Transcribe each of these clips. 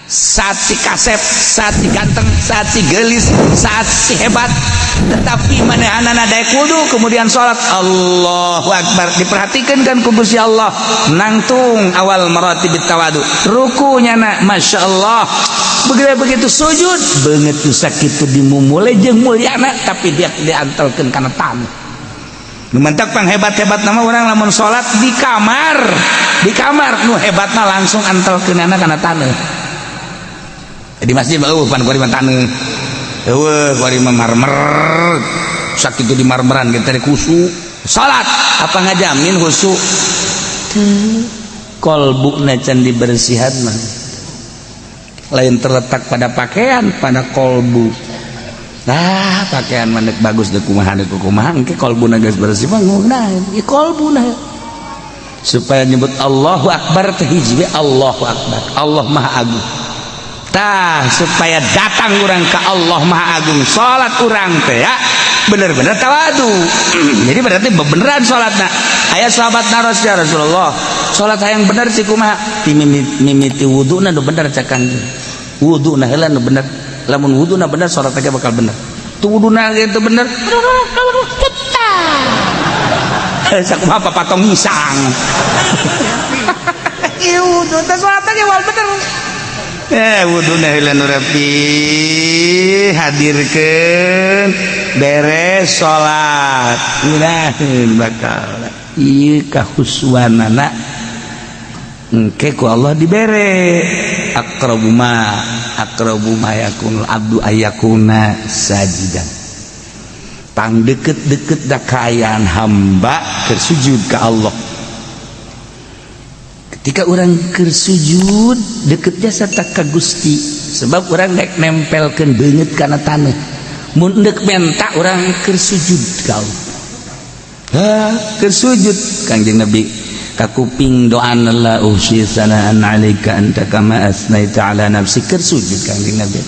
Saat si kasep, saat si ganteng, saat si gelis, saat si hebat, tetapi manehanana daek wudu, kemudian sholat, Allahu Akbar, diperhatikan kan ku Gusti Allah. Nangtung awal maratibit tawadu, rukunya na Masya Allah, begitu begitu sujud begitu sakitu dimumule jeung mulyana, tapi dia diantelkeun kana tanah. Nu mantak pang hebat-hebat nama orang lamun sholat di kamar, di kamar nu hebatna langsung antelkeunana kana tanah. Di masjid mah eueuh, pan kuari mah taneuh, eueuh, kuari mah marmer. Sakitu di marmeran kita teh khusu salat, apa ngajamin khusu? Kolbuna can dibersihan mah lain terletak pada pakaian, pada kolbu. Nah, pakaian mah bagus dek kumaha, dek kumaha, engke kolbuna geus bersih mah ngeunaheun. Ieu kolbuna supaya nyebut Allahu Akbar teh hiji, Allahu Akbar, Allah Maha Agung. Tah, supaya datang orang ke Allah Maha Agung, salat urang teh ya bener-bener tawadu. Jadi berarti beneran salatna. Aya sahabat naros, "Ya Rasulullah, salat hayang bener sih kumaha?" Ti mimiti wuduna nu bener, cek Kangjeng. Wuduna heula nu bener. Lamun wuduna bener, salat teh bakal bener. Tu wuduna gitu bener, sakumaha papatong ngisang. Ieu wudu teh salat teh moal bener. Wuduna heula nu rapi, hadirkeun, beres salat, ngeunaheun bakal ieu kahusuanana. Engke ku Allah dibere aqrabu ma, aqrabu ma yakunul abdu ayakuna sajidan, pang deket-deket da kaayaan hamba keur sujud ka Allah. Ketika orang keur sujud, deket jasa ka Gusti, sebab orang dek nempelkeun beungeut kana taneuh. Mun deuk menta, urang keur sujud ka Allah. Ha, keur sujud Kangjeng Nabi kakuping doa, "La uhsi sanaan alaika anta kama asnaita ala nafsi." Keur sujud Kangjeng Nabi,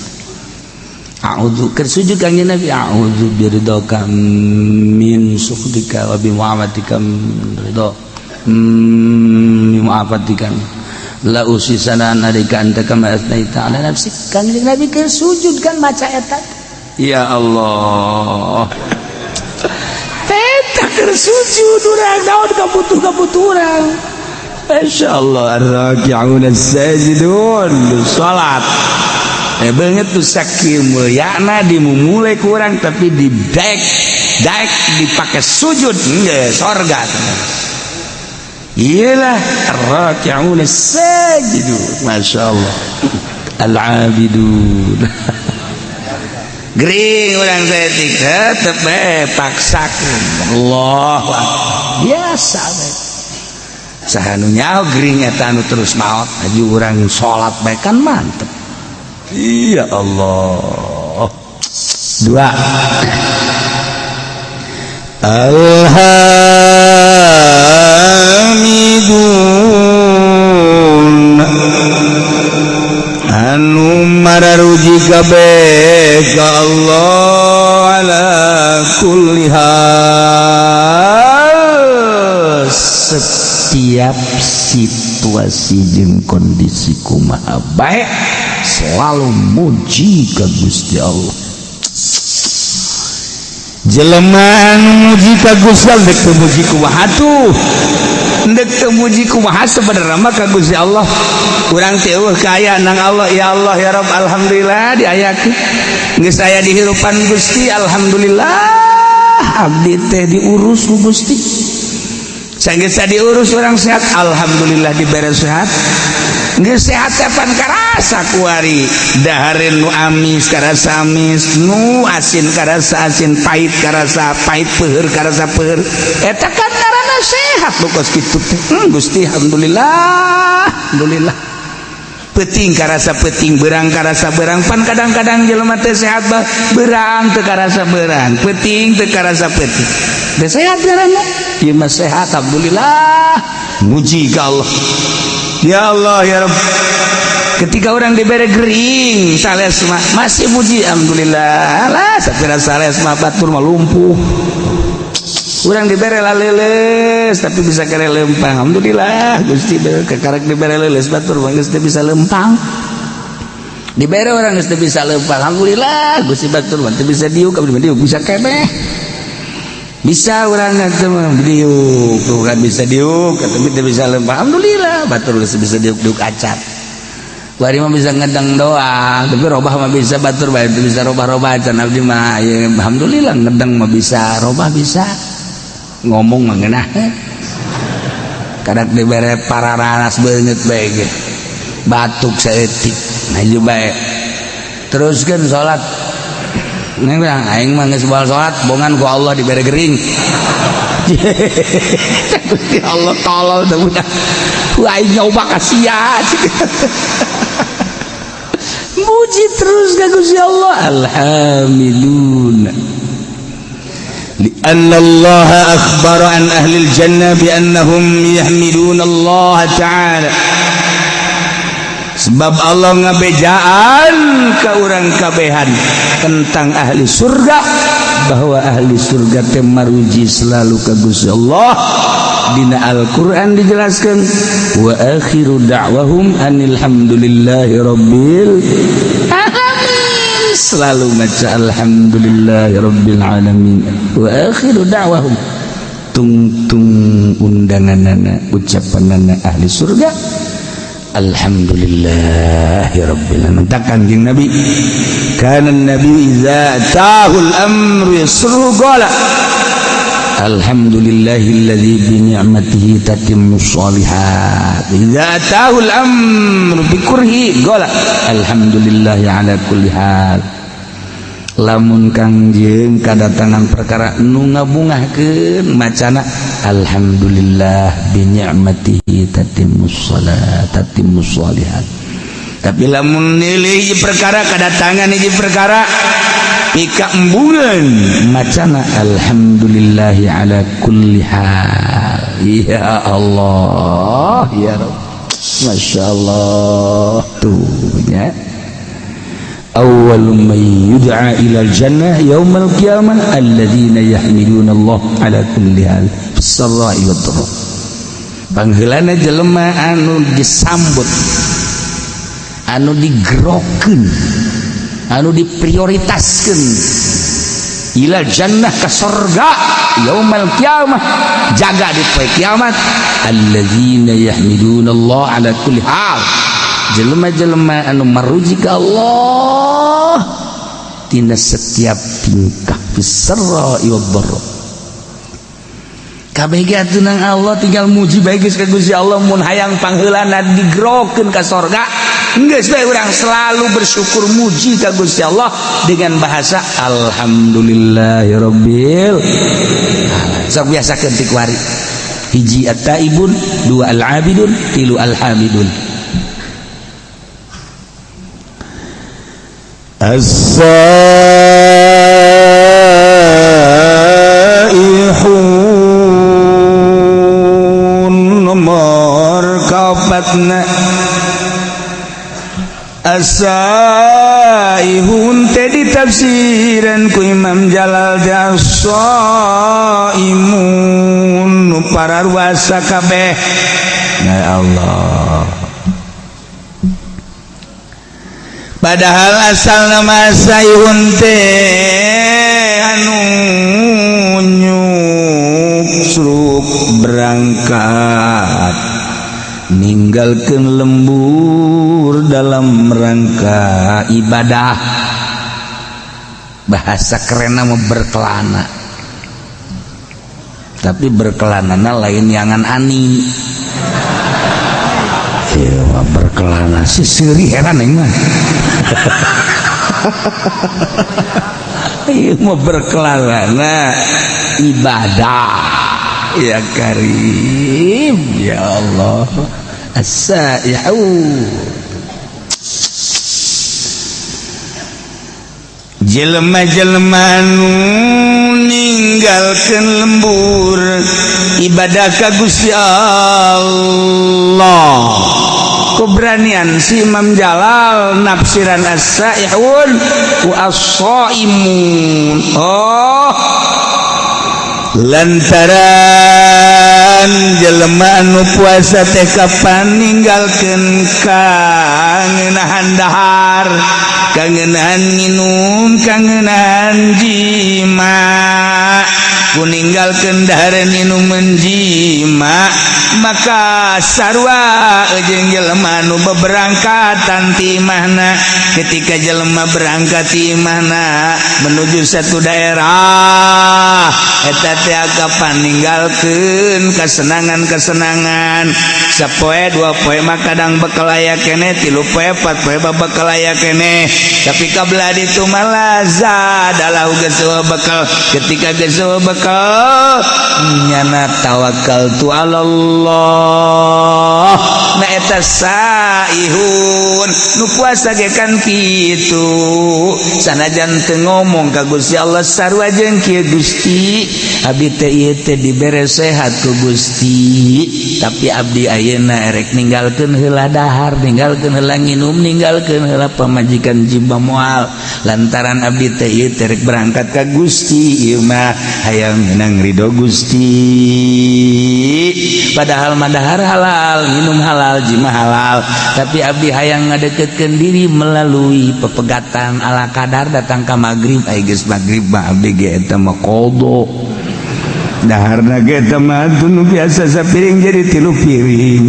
a'udzu, keur sujud Kangjeng Nabi, "A'udzu biridhaka min sukhtika wa bi mu'afatika min ridha mu'afatika la uhsi sanaan alaika anta kama asnaita ala nafsi." Kangjeng Nabi keur sujud kan maca eta. Ya Allah, eta keur sujud urang naon kabutuh kabutuh urang? Masya Allah, ar-raki'un as-sajidun, salat banget tuh saking mulyana dimumule kurang, tapi di daek daek dipakai sujud enggak sorga. Iyalah, ar-raki'un as-sajidun, Masya Allah, al-abidun. Gering urang saeutik, tetep bae paksakeun Allah biasa bae. Saha nu nyaho gering eta anu terus maot aju urang salat bae kan mantep. Iya Allah, dua. Alhamidun, anu mararuji kabeh ka Allah, ala kulli hal, setiap situasi jeung kondisi kumaha bae selalu muji ka Gusti Allah. Jelema anu muji ka Gusti Allah, dek teu muji kumaha tuh, dek teu muji kumaha, sebenarnya mah ka Gusti Allah urang teh eueuh kaya nang Allah. Ya Allah, ya Rabb, alhamdulillah diayakeun geus aya di hirupan Gusti. Alhamdulillah abdi teh diurus ku Gusti. Sanggeus diurus, urang sehat, alhamdulillah dibere sehat. Geus sehat kapan karasa kuari dahareun nu amis karasa amis, nu asin karasa asin, pahit karasa pahit, peuheur karasa peuheur. Eta kan karena sehat nu kos kitu teh. Gusti, alhamdulillah, alhamdulillah. Peuting karasa peuting, berang karasa berang. Pan kadang-kadang jelema teh sehat bah berang teu karasa berang, peuting teu karasa peuting. Teh sehat karena ieu mah sehat, alhamdulillah, muji ka Allah. Ya Allah, ya Rabb. Ketika orang diberi gering sales mah masih muji, alhamdulillah lah sapira sales mah batur mah lumpuh. Urang dibere leuleus tapi bisa kere lempang, alhamdulillah Gusti, kekarek dibere leuleus, batur mah geus teu bisa lempang. Dibere orang geus teu bisa leumpang, alhamdulillah Gusti batur mah teu bisa diuk, abdi mah diuk bisa keneh. Bisa urang teh mah diuk, tuh kan bisa diuk, tapi teu bisa leumpang. Alhamdulillah batur geus bisa diuk-diuk acan. Wari mah bisa ngedeng doang, tapi robah mah bisa batur bae teu bisa robah-robah acan abdi mah. Ya, alhamdulillah ngedeng mah bisa, robah bisa. Ngomong mah ngeunah. Kadak dibere pararanas beungeut bae ge. Batuk saeutik, maju bae. Teruskeun salat. Neng bilang aing mah geus baal salat, bongan ku Allah dibere gering. Gusti Allah tolol teh budak. Wah, aing nyoba ka sia. Muji terus ka Gusti Allah. Alhamdulillah. Lianna Allah akhbara an ahli jannah bi annahum yahmiduna Allah ta'ala. Sebab Allah ngabejaan ka urang kabehan tentang ahli surga bahwa ahli surga teh maruji selalu ka Gusti Allah. Dina Al-Qur'an dijelaskan wa akhiru da'wahum anil hamdulillahi rabbil alamin. Selalu baca alhamdulillahi rabbil alamin wa akhiru da'wahum, tungtung undanganana ucapanana ahli surga alhamdulillahi rabbil alamin. Kanjeng Nabi kana nabi idza atahul amru yasru qala alhamdulillahilladzi bi ni'matihi tatimmus shalihat. Idza atahul amru bi kurhi qala alhamdulillahi ala kulli hal. Lamun kangjeng kadatangan perkara nu ngabungahkeun macana alhamdulillah bi ni'matihi tatimmus shalat tatimmus shalihat. Tapi lamun nilai hiji perkara kadatangan hiji perkara pika embungan macana alhamdulillahi ala kulli hal. Ya Allah ya Rabb, Masya Allah tuh ya. Awwalu man yud'a ila al-jannah yaumal qiyamah alladzina yahmiduna Allah ala kulli hal fis sarra'i wad dharra. Pangheulana jelema anu disambut, anu digerokeun, anu diprioritaskeun ila jannah ka sorga yaumal qiyamah, jaga di poe kiamat, alladzina yahmiduna Allah ala kulli hal, jelema-jelema anu maruji ka Allah tina setiap tingkah fis sarra'i wad dharra. Kabeh ge atuh nang Allah, tinggal muji bae geus ka Gusti Allah. Mun hayang pangheulana digerokeun ka sorga, geus bae urang selalu bersyukur muji ka Gusti Allah dengan bahasa alhamdulillahirabbil alamin. Sok biasakeun ti kuari. Hiji at-taibun, dua al-abidun, tilu al-hamidun. As-saihun nomor kaopatna. As-saihun teh ditafsiran ku Imam Jalal teh as-saimun nu para ruasa kabeh. Ya Allah, padahal asal nama saihun teh anu nyuksruk berangkat ninggalkeun lembur dalam rangka ibadah. Bahasa kerenna mah berkelana, tapi berkelanana lain yangan ani. Ieu mah berkelana si seuri heran aing mah. Ieu mah berkelana ibadah. Ya Karim, ya Allah. As-saihu jelema-jelema nu ninggalkeun lembur ibadah ka Gusti Allah. Keberanian si Imam Jalal nafsiran as-saihun wa as-saimun. Oh, Lantaran jelema anu puasa teh kapan ninggalkeun kangenahan dahar, kangenahan nginum, kangenahan jima. Ku ninggalkeun dahar minum jima, maka sarua jeung jelema nu beberangkatan ti imahna. Ketika jelema berangkat ti imahna menuju satu daerah, eta teh kapan ninggalkeun kesenangan-kesenangan. Sapoe dua poe mah kadang bekal aya keneh, tilu poe empat poe bekal aya keneh, tapi kabla ditu malah zadalahu geus bekal. Ketika geus bekal nyana tawakal tu Allah. Na eta saihun nu puasa ge kan kitu, sanajan teu ngomong ka Gusti Allah sarua jeung kieu, Gusti abdi teh ieu teh dibere sehat ku Gusti, tapi abdi ayeuna erek ninggalkeun heula dahar, ninggalkeun heula nginum, ninggalkeun heula pamajikan jiba moal, lantaran abdi teh ieu teh rek berangkat ka Gusti, ieu mah hayang menang ridho Gusti. Padahal madahar halal, minum halal, jima halal, tapi abdi hayang ngadeketkeun diri melalui pepegatan ala kadar. Datang ka magrib, ai geus magrib mah abdi ge eta mah qada daharna ge eta mah nu biasa sapiring jadi 3 piring.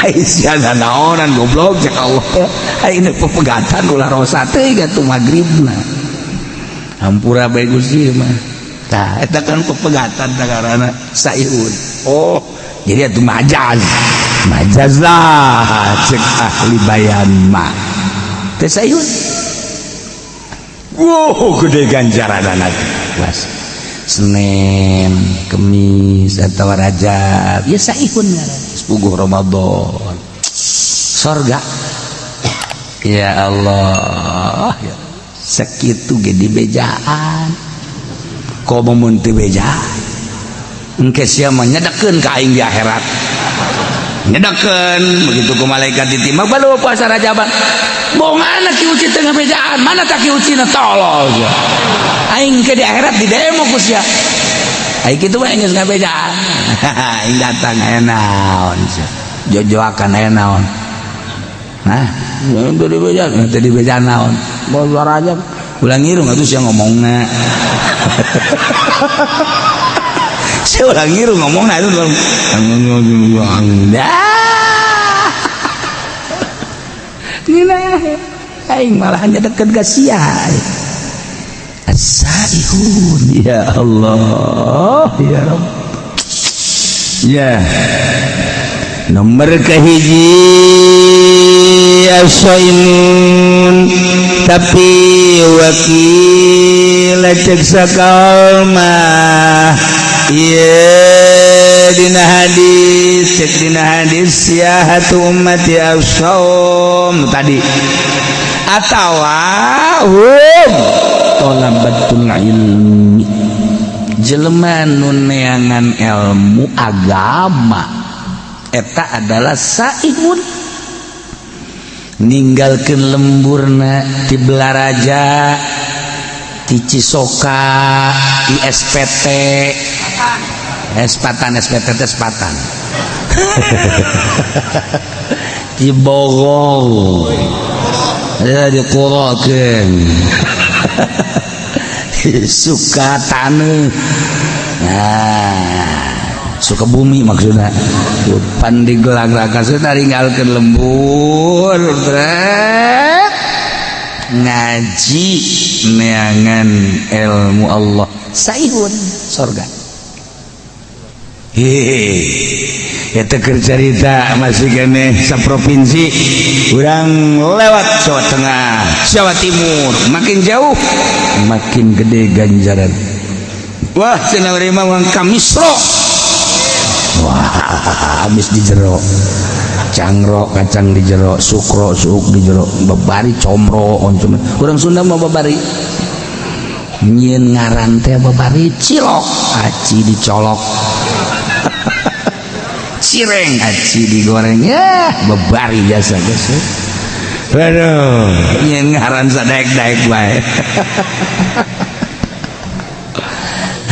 Ai sia naonan goblok cek Allah, ai ini pepegatan ulah rosa teh atuh magribna hampura bae Gusti mah. Tah eta kan pepegatan tagarana saihun. Oh jadi itu majaz, majaz lah cek ahli bayan mah teh saihun. Wow gede ganjaran anak was Senin, Kemis atau Rajab ya saihun ngaran. Puguh Ramadan sorga ya Allah ya. Sakitu ge dibejaan komo mun teu bejaan engke sia mah nyedekeun ka aing di akhirat, nyedekeun begitu ku malaikat ditimbang balu puasa Rajaban bongana ki uci teu ngabejaan mana tak ki ucina tolol sia aing ke di akhirat di demo ku sia aing kitu mah geus ngabejaan aing datang aya naon sia jojoakan aya naon nah teu dibejaan teu dibejaan naon bawa Rajab ulah ngirung atuh sia ngomongna. Saya ulah ngirung ngomongna itu. Nina aing malah deket ka sia. As-saihun ya Allah ya Rabb. Ya. Nomor kahiji as-saimun tapi wakil cek sakal mah ieu dina hadis cek dina hadis siyahatu ummati as-saum tadi atawa hum talabatul ilmi jelema nu neangan ilmu agama eta adalah saihun ninggalkeun lemburna ti Belaraja ti Cisoka ti SPT Espatan SPT teh Sepatan ti Bogor ya di Kurokeun suka taneuh nah Sukabumi maksudna pan di gelang-gelang ninggalkeun lembur ngaji neangan ilmu Allah saihun sorga. Hehehe eta keur carita masih keneh saprovinsi urang lewat Jawa Tengah, Jawa Timur, makin jauh makin gede ganjaran. Wah cenah urang mah ka Misro. Wah habis di jero cangro kacang di jero sukro suuk di jero babari comro oncom urang Sunda mah babari nyieun ngaran teh babari cilok aci dicolok cireng aci digoreng ya babari jasa geus. Aduh nyieun ngaran sadaek-daek bae.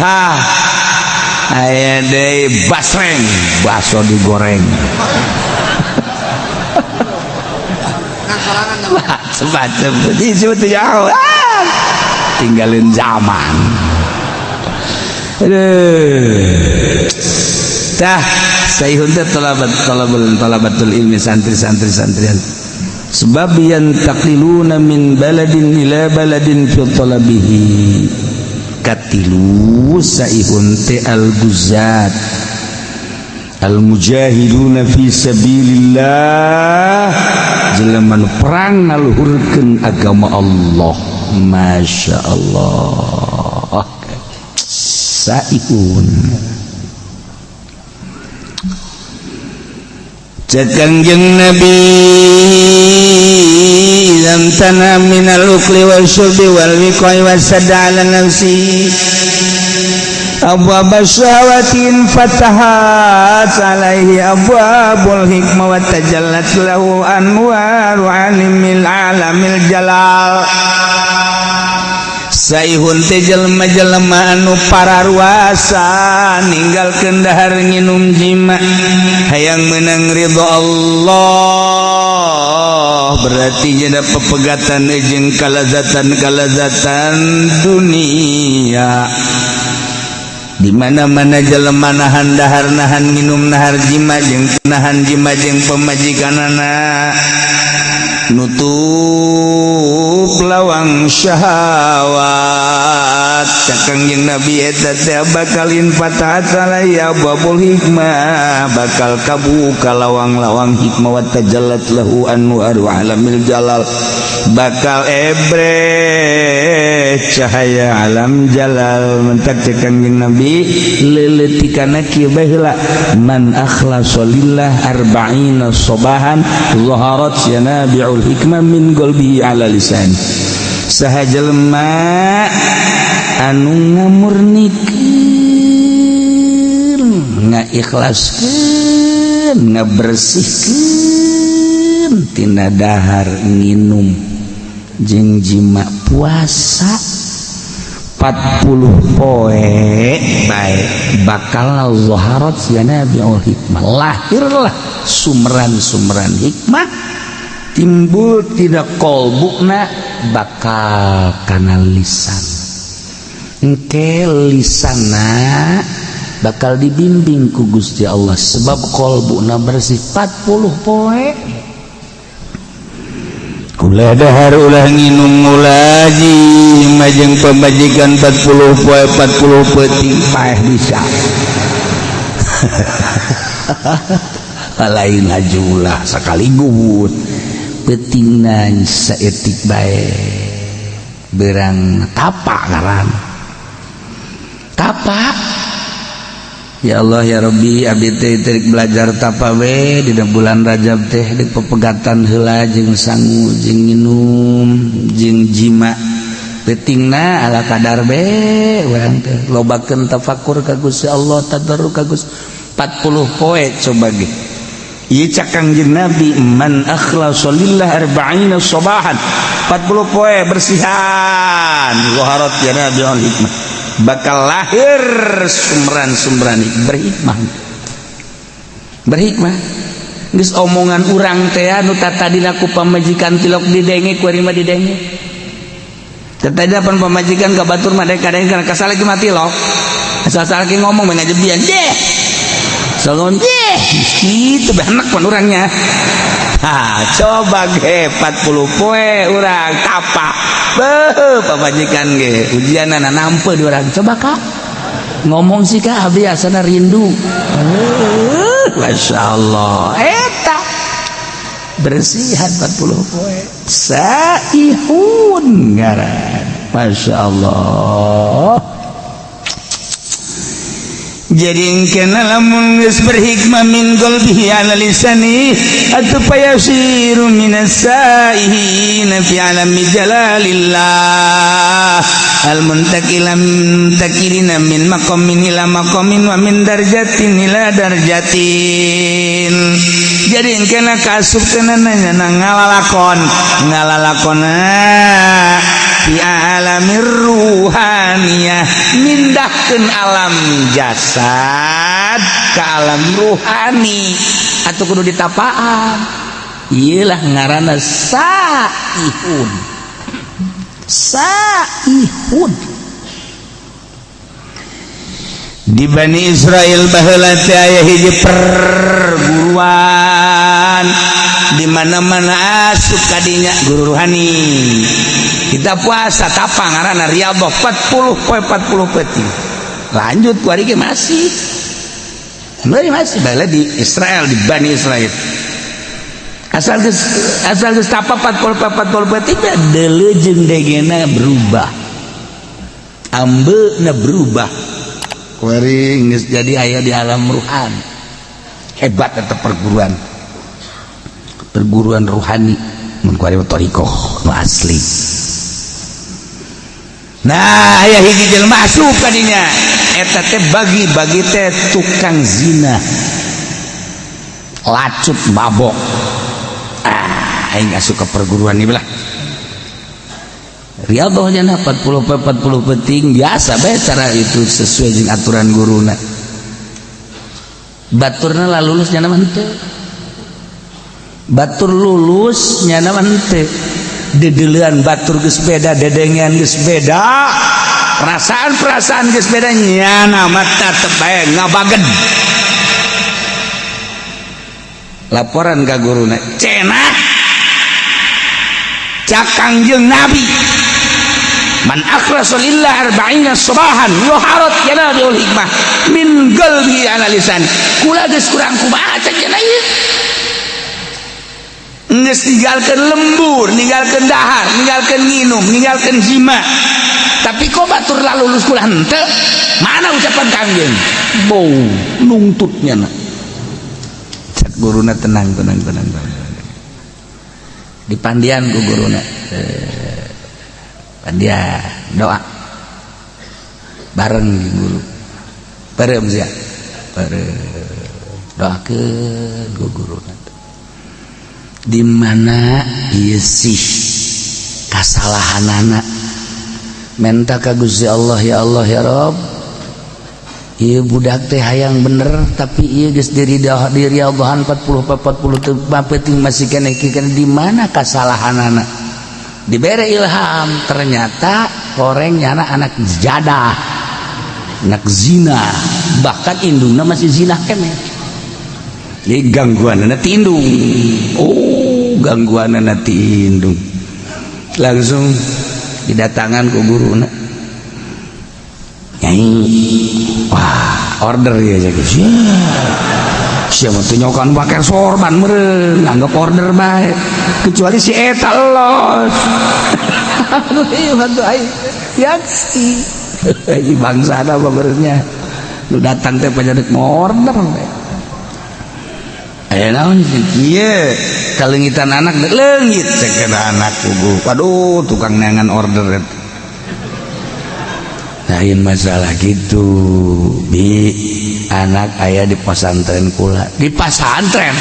Ha Aya deui basreng, baso digoreng. Macem-macem jauh, tinggalin zaman. Aduh. Tah, saihun teh talabatul ilmi santri-santri santrian. Sebab yantaqiluna min baladin ila baladin fi talabihi. Katilu saihun teh al-guzat. Al-mujahiduna fi sabilillah. Jelema nu perang ngaluhurkeun agama Allah. Masya Allah. Saihun. Cek Kangjeng Nabi lam tana minal ukli wal syurbi wal wiqai wasadda ala nafsi abwab syahawatin fatahat alaihi abwabul hikmah wa tajallat lahu anwaru alimil alamil jalal. Saihun teh jelema-jelema anu pararuasa ninggalkeun dahar nginum jima hayang meunang ridho Allah, berarti jeda pepegatan jeung kalazatan-kalazatan dunia. Di mana-mana jelema nahan dahar nahan nginum nahar jima jeung nahan jima jeung pemajikanana nutup lawang syahwat. Cek Kangjeng Nabi eta teh bakalin fatahat alaihi abwabul hikmah, bakal kabuka lawang-lawang hikmah wa tajallat lahu anwaru alamil jalal, bakal ebre cahaya alam jalal. Mentak cek Kangjeng Nabi leuleutikanna kieu bae heula, man akhlasa lillah arba'ina sobahan zaharat yanabi'ul hikmah min qalbihi ala lisan. Saha jelema anu ngamurnikeun, ngaikhlaskeun, ngabersihkeun tina dahar nginum jeung jima puasa 40 poe bae bakal zaharat yanabi'ul hikmah, lahirlah sumberan-sumberan hikmah, timbul tidak kolbukna bakal kana lisan. Engke lisana bakal dibimbing ku Gusti Allah sebab kolbukna bersih 40 poe. Ulah dahar ulah nginum ulah jima jeung pamajikan 40 poe 40 peuting paeh bisa. Lain hajulah sekaligus peutingna saeutik bae berang tapa ngaran tapa. Ya Allah ya Rabbi, abdi teh terik belajar tapa we dina bulan Rajab teh di pepegatan heula jeung sangu jeung nginum jeung jima peutingna ala kadar be urang teh lobakeun tafakur ka Gusti Allah, tadarru ka Gusti 40 poe coba ge. Ieu cak Kangjeng Nabi man akhlasa lillah arba'ina sabahan, 40 poe bersihan zaharat ya Nabi hikmah, bakal lahir sumberan-sumberan berhikmah. Berhikmah geus omongan urang teh anu tatadina ku pamajikan tilok didenge ku ari mah didenge. Tatadina pan pamajikan ka batur mah kadang kana kasal lagi mati lok. Asal-asal lagi ngomong mah ngajebian deh. Salon deh gitu benak pan urangnya. Ha, coba ge 40 poe urang tapa. Beuh pamajikan ge ujianana nampe di urang. Coba Kak. Ngomong sih Kak abdi asana rindu. Masya Allah. Eta bersihan 40 poe. Saihun ngaran. Masya Allah. Jadi kena lamun geus berhikmah min qalbihi ala lisani atuh payasiru minas saihin fi alami jalalillah al muntaqilam takirina min maqamin ila maqamin wa min darjatin ila darjatin. Jadi kena kasup kena nanya ngalalakon ngalalakona fi alamir ruhaniyah. ruhaniyah, mindahkeun alam jasad ke alam ruhani atau kudu ditapaan. Iyalah ngaranna saihun. Saihun di Bani Israel baheula teh aya hiji perguruan di mana-mana asup kadinya guru ruhani. Kita puasa tapa ngaranna riyadhah 40 poe 40 peuting. Lanjut ku ari ge masih. Masih baheula di Israel, di Bani Israel. Asal geus tapa 40 poe 40 peuting deuleu jeung degena berubah. Ambeuna berubah. Kuari geus jadi aya di alam ruhan. Hebat eta perguruan. Perguruan ruhani mun kuari thariqah nu asli. Nah, aya hiji jelema asup ka dinya. Eta teh bagi-bagi teh tukang zina. Lacut mabok. Ah, aing asup ka perguruan ieu lah. Riyadhahnya 40 40 penting biasa bae cara itu sesuai jeung aturan guruna. Baturna lah lulus nyana mah henteu. Batur lulus nyana mah henteu. Dedeulean batur geus beda, dedengean geus beda. Perasaan-perasaan geus beda nyana mah tetep bae ngabagen. Laporan ka guruna, cenah cak Kangjeng Nabi man akhlasa lillah arba'ina sabahan yuharat yanabiul hikmah min qalbi analisan. Kula geus kurang kumaha cek cenah ieu. Geus ninggalkeun lembur, ninggalkeun dahar, ninggalkeun nginum, ninggalkeun jima. Tapi kok batur lalulus kula henteu? Mana ucapan Kangjeng? Bau nungtutnya na. Cek guruna tenang tenang tenang tenang. Dipandian ku guruna. Pandian doa bareng guru bareng sia bareng doakeun ku guru di mana ieu sih kasalahanana menta ka Gusti Allah, ya Allah ya Rob, ieu budak teh hayang bener tapi ieu geus diri Allahan 40 40 penting masih keneh di mana kasalahanana. Dibere ilham ternyata koreng nyana anak jadah, anak zina, bahkan indungna masih zina keneh. Jadi gangguanana ti indung. Oh, gangguanana ti indung. Langsung didatangan ku guruna. Nyai, wah, order ya jadi. Siapa tuh nyokan pakai sorban meureun, nganggep order bae. Kecuali si eta los. Aduh, ieu bantu aing. Yaksi. Ini bangsa apa benernya. Lu datang teh pajadik mau order. Aya naon sih? Ieu kaleungitan anak leungit cek anak kugu. Waduh, tukang neangan order eta. Lain masalah gitu. Bi anak aya di pesantren kula. Di pesantren.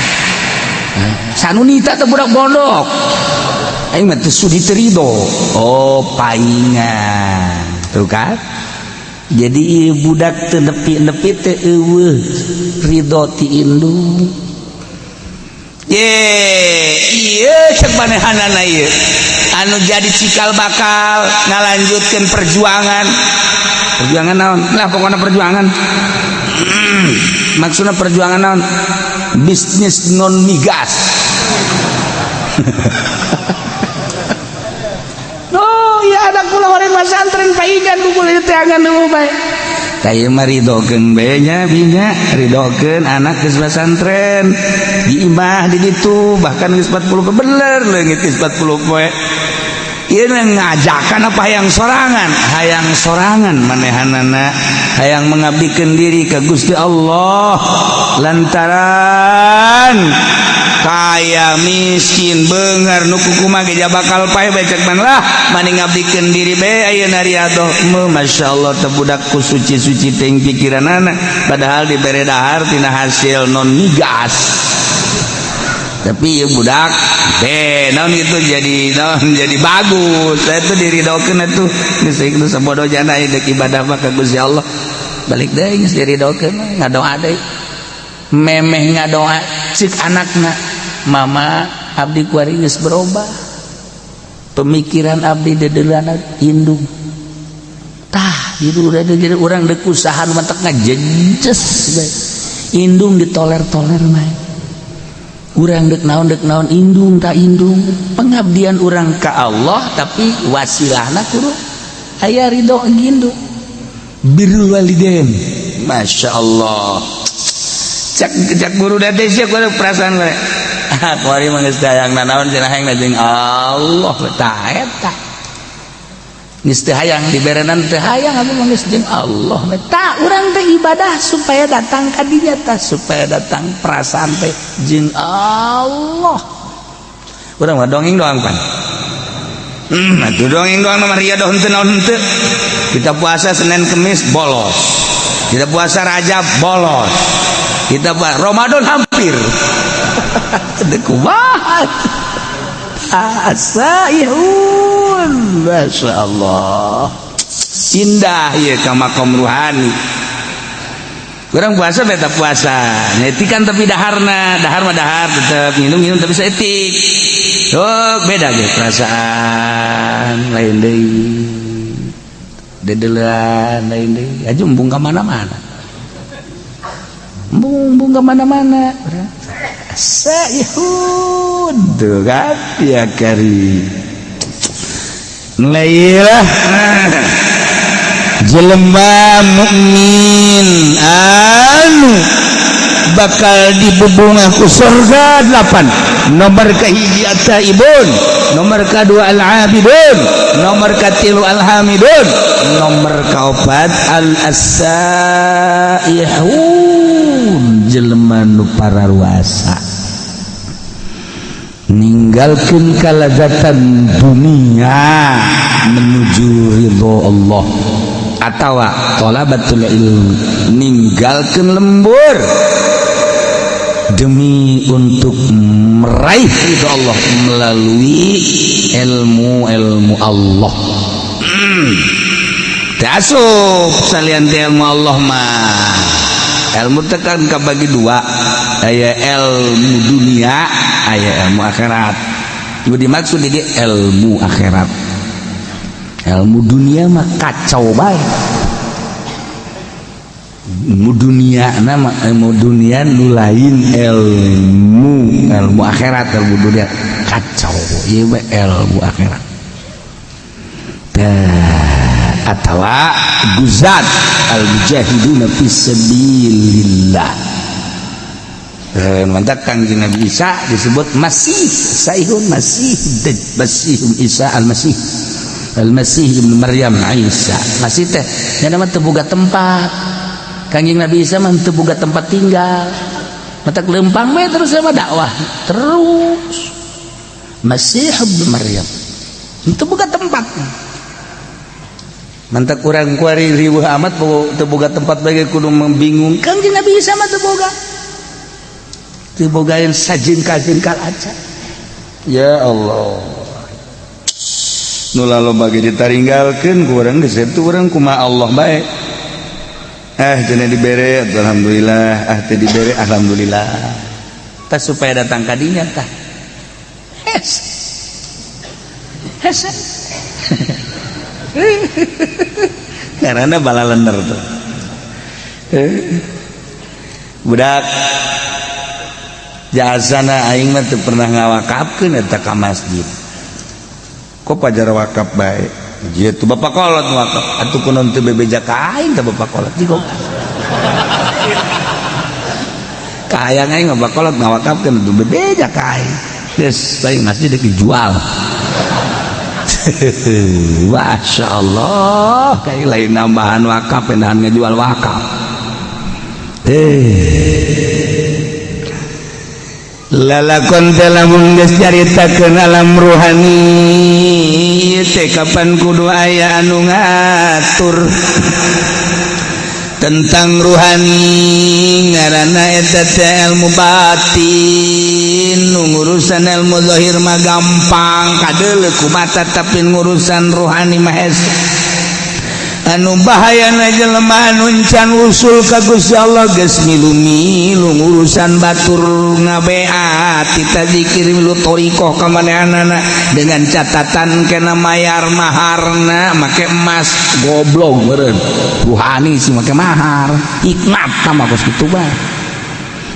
Sanunita teh budak pondok. Aing mah teu sudi teu rido. Oh, paingan. Tuh kan? Jadi ieu budak teu nepi-nepi teh eueuh ridho ti indung. Ye, ieu cek manehanana ieu. Anu jadi cikal bakal ngalanjutkeun perjuangan. Perjuangan naon? Lah pokokna perjuangan. Maksudna perjuangan naon? Bisnis non migas. Oh, ya anak kula wareng pesantren paingan ku kula teangan nu bae. Tah ieu mah ridokeun bae nya binya, ridokeun anak geus pesantren. Di imah di ditu bahkan geus 40 bener leungit geus 40 poe. Ieu ngajakan apa hayang sorangan? Hayang sorangan manehanana, hayang mengabdikeun diri ka Gusti Allah lantaran kaya miskin beunghar nu kukumaha ge bakal paeh bae cek man lah mani ngabdikeun diri bae ayeuna riadoh. Masyaallah teh budak ku suci-suci teuing pikiranana padahal dibere dahar tina hasil non migas. Tapi ya budak deh naon itu jadi naon jadi bagus. Saya tuh diridokeun atuh geus geus sabodo jana deuk ibadah mah ka Gusti Allah. Balik deui geus diridokeun ngadoa deui. Memeh ngadoa cek anakna, "Mama, abdi kuari geus berubah. Pemikiran abdi dedeulana indung." Tah, itu udah jadi urang deuk usaha nu matak ngajejes bae. Indung ditoler-toler mah. Urang dek naon indung tak indung pengabdian urang ke Allah, tapi wasilahna kudu aya ridho indung. Birrul walidain, Masya Allah. Cak cak guru date sia kudu perasaan we kuari mah geus hayang nanaon cenah, hayang jeung Allah. Tah, eta geus teu hayang diberenan, teu hayang abdi mah, geus jeung Allah. Tah, urang teh ibadah supaya datang ka dinya, tah, supaya datang perasaan teh jeung Allah. Urang mah dongeng doang pan. Atuh dongeng doang mah riadoh henteu naon henteu. Kita puasa Senin Kemis bolos, kita puasa Rajab bolos, kita puasa Ramadan hampir. Teu kumaha asaihun. Masya Allah, indah ya ka makom ruhani. Kurang puasa beta puasa nyetikan, tapi daharna dahar mah dahar tetep, minum minum tapi saeutik. Oh, beda ge perasaan, lain deui, dedelan lain deui aja, embung ka mana-mana, embung embung ka mana-mana. Saihun tuh kan ya kari. Lailah jelema mukmin anu bakal dibubungah ku surga delapan. Nomor kahiji at-taibun, nomor kedua al-abidun, nomor katilu al-hamidun, nomor kaopat al-asaihun, jelema nu pararuasa ninggalkeun kalazatan dunia menuju ridho Allah, atawa thalabatul ilmi, ninggalkeun lembur demi untuk meraih ridho Allah melalui ilmu-ilmu Allah. Asup salian ilmu Allah mah. Ilmu tekan kabagi dua, aya ilmu dunia, aya ilmu akhirat. Ibu dimaksud di ilmu akhirat, ilmu dunia mah kacau bae. Ilmu dunia nama ilmu dunia nu lain ilmu ilmu akhirat. Ilmu dunia kacau, ieu mah ilmu akhirat. Tah, atawa guzat al mujahiduna fi sabilillah. Mantap Kangjeng Nabi Isa disebut Masih Saihun, Masih Masih Isa Al-Masih, Al-Masih Ibnu Maryam Isa. Masih teh nya mah teu boga tempat. Kangjeng Nabi Isa mah teu boga tempat tinggal, matak lempang we terus sama dakwah terus. Masih Ibnu Maryam teu boga tempat. Mantak kurang kuari riweuh amat teu boga tempat bagi kudu membingung. Kangjeng Nabi Isa mah teu boga, teu bogaeun sajengkal-jengkal aja. Ya Allah, nu laloba ge ditaringgalkeun ku urang geus eta urang kumaha Allah bae. Cenah dibere alhamdulillah, ah teu dibere alhamdulillah. Tah, supaya datang ka dinya tah. Hes hes, karena balalender tuh budak jasana. Aing mah teu pernah ngawakafkeun eta ka masjid. Kok pajar wakaf bae gitu, bapak kolot wakaf atuh kunaon teu bebeja ka aing teh bapak kolot? Jigo kahayang aing mah bapak kolot ngawakafkeun atuh bebeja ka aing. Geus bae masjid dijual. Masya Allah, kayak lain nambahan wakaf, pindahan ngejual wakaf. Lalakon teh lamun geus caritakeun alam ruhani teh kapan kudu aya anu ngatur. Tentang ruhani ngaranna eta teh ilmu batin. Nu ngurusan ilmu zahir mah gampang kadeuleu ku mata, tapi ngurusan ruhani mah hese. Anu bahayana jelema anu can usul ka Gusti Allah geus milu-milu ngurusan batur, ngabeat kita zikir, milu thoriqoh ka manehanana dengan catatan kena mayar maharna make emas. Goblok meureun, ruhani sih make mahar, hikmat mah kos kitu bae.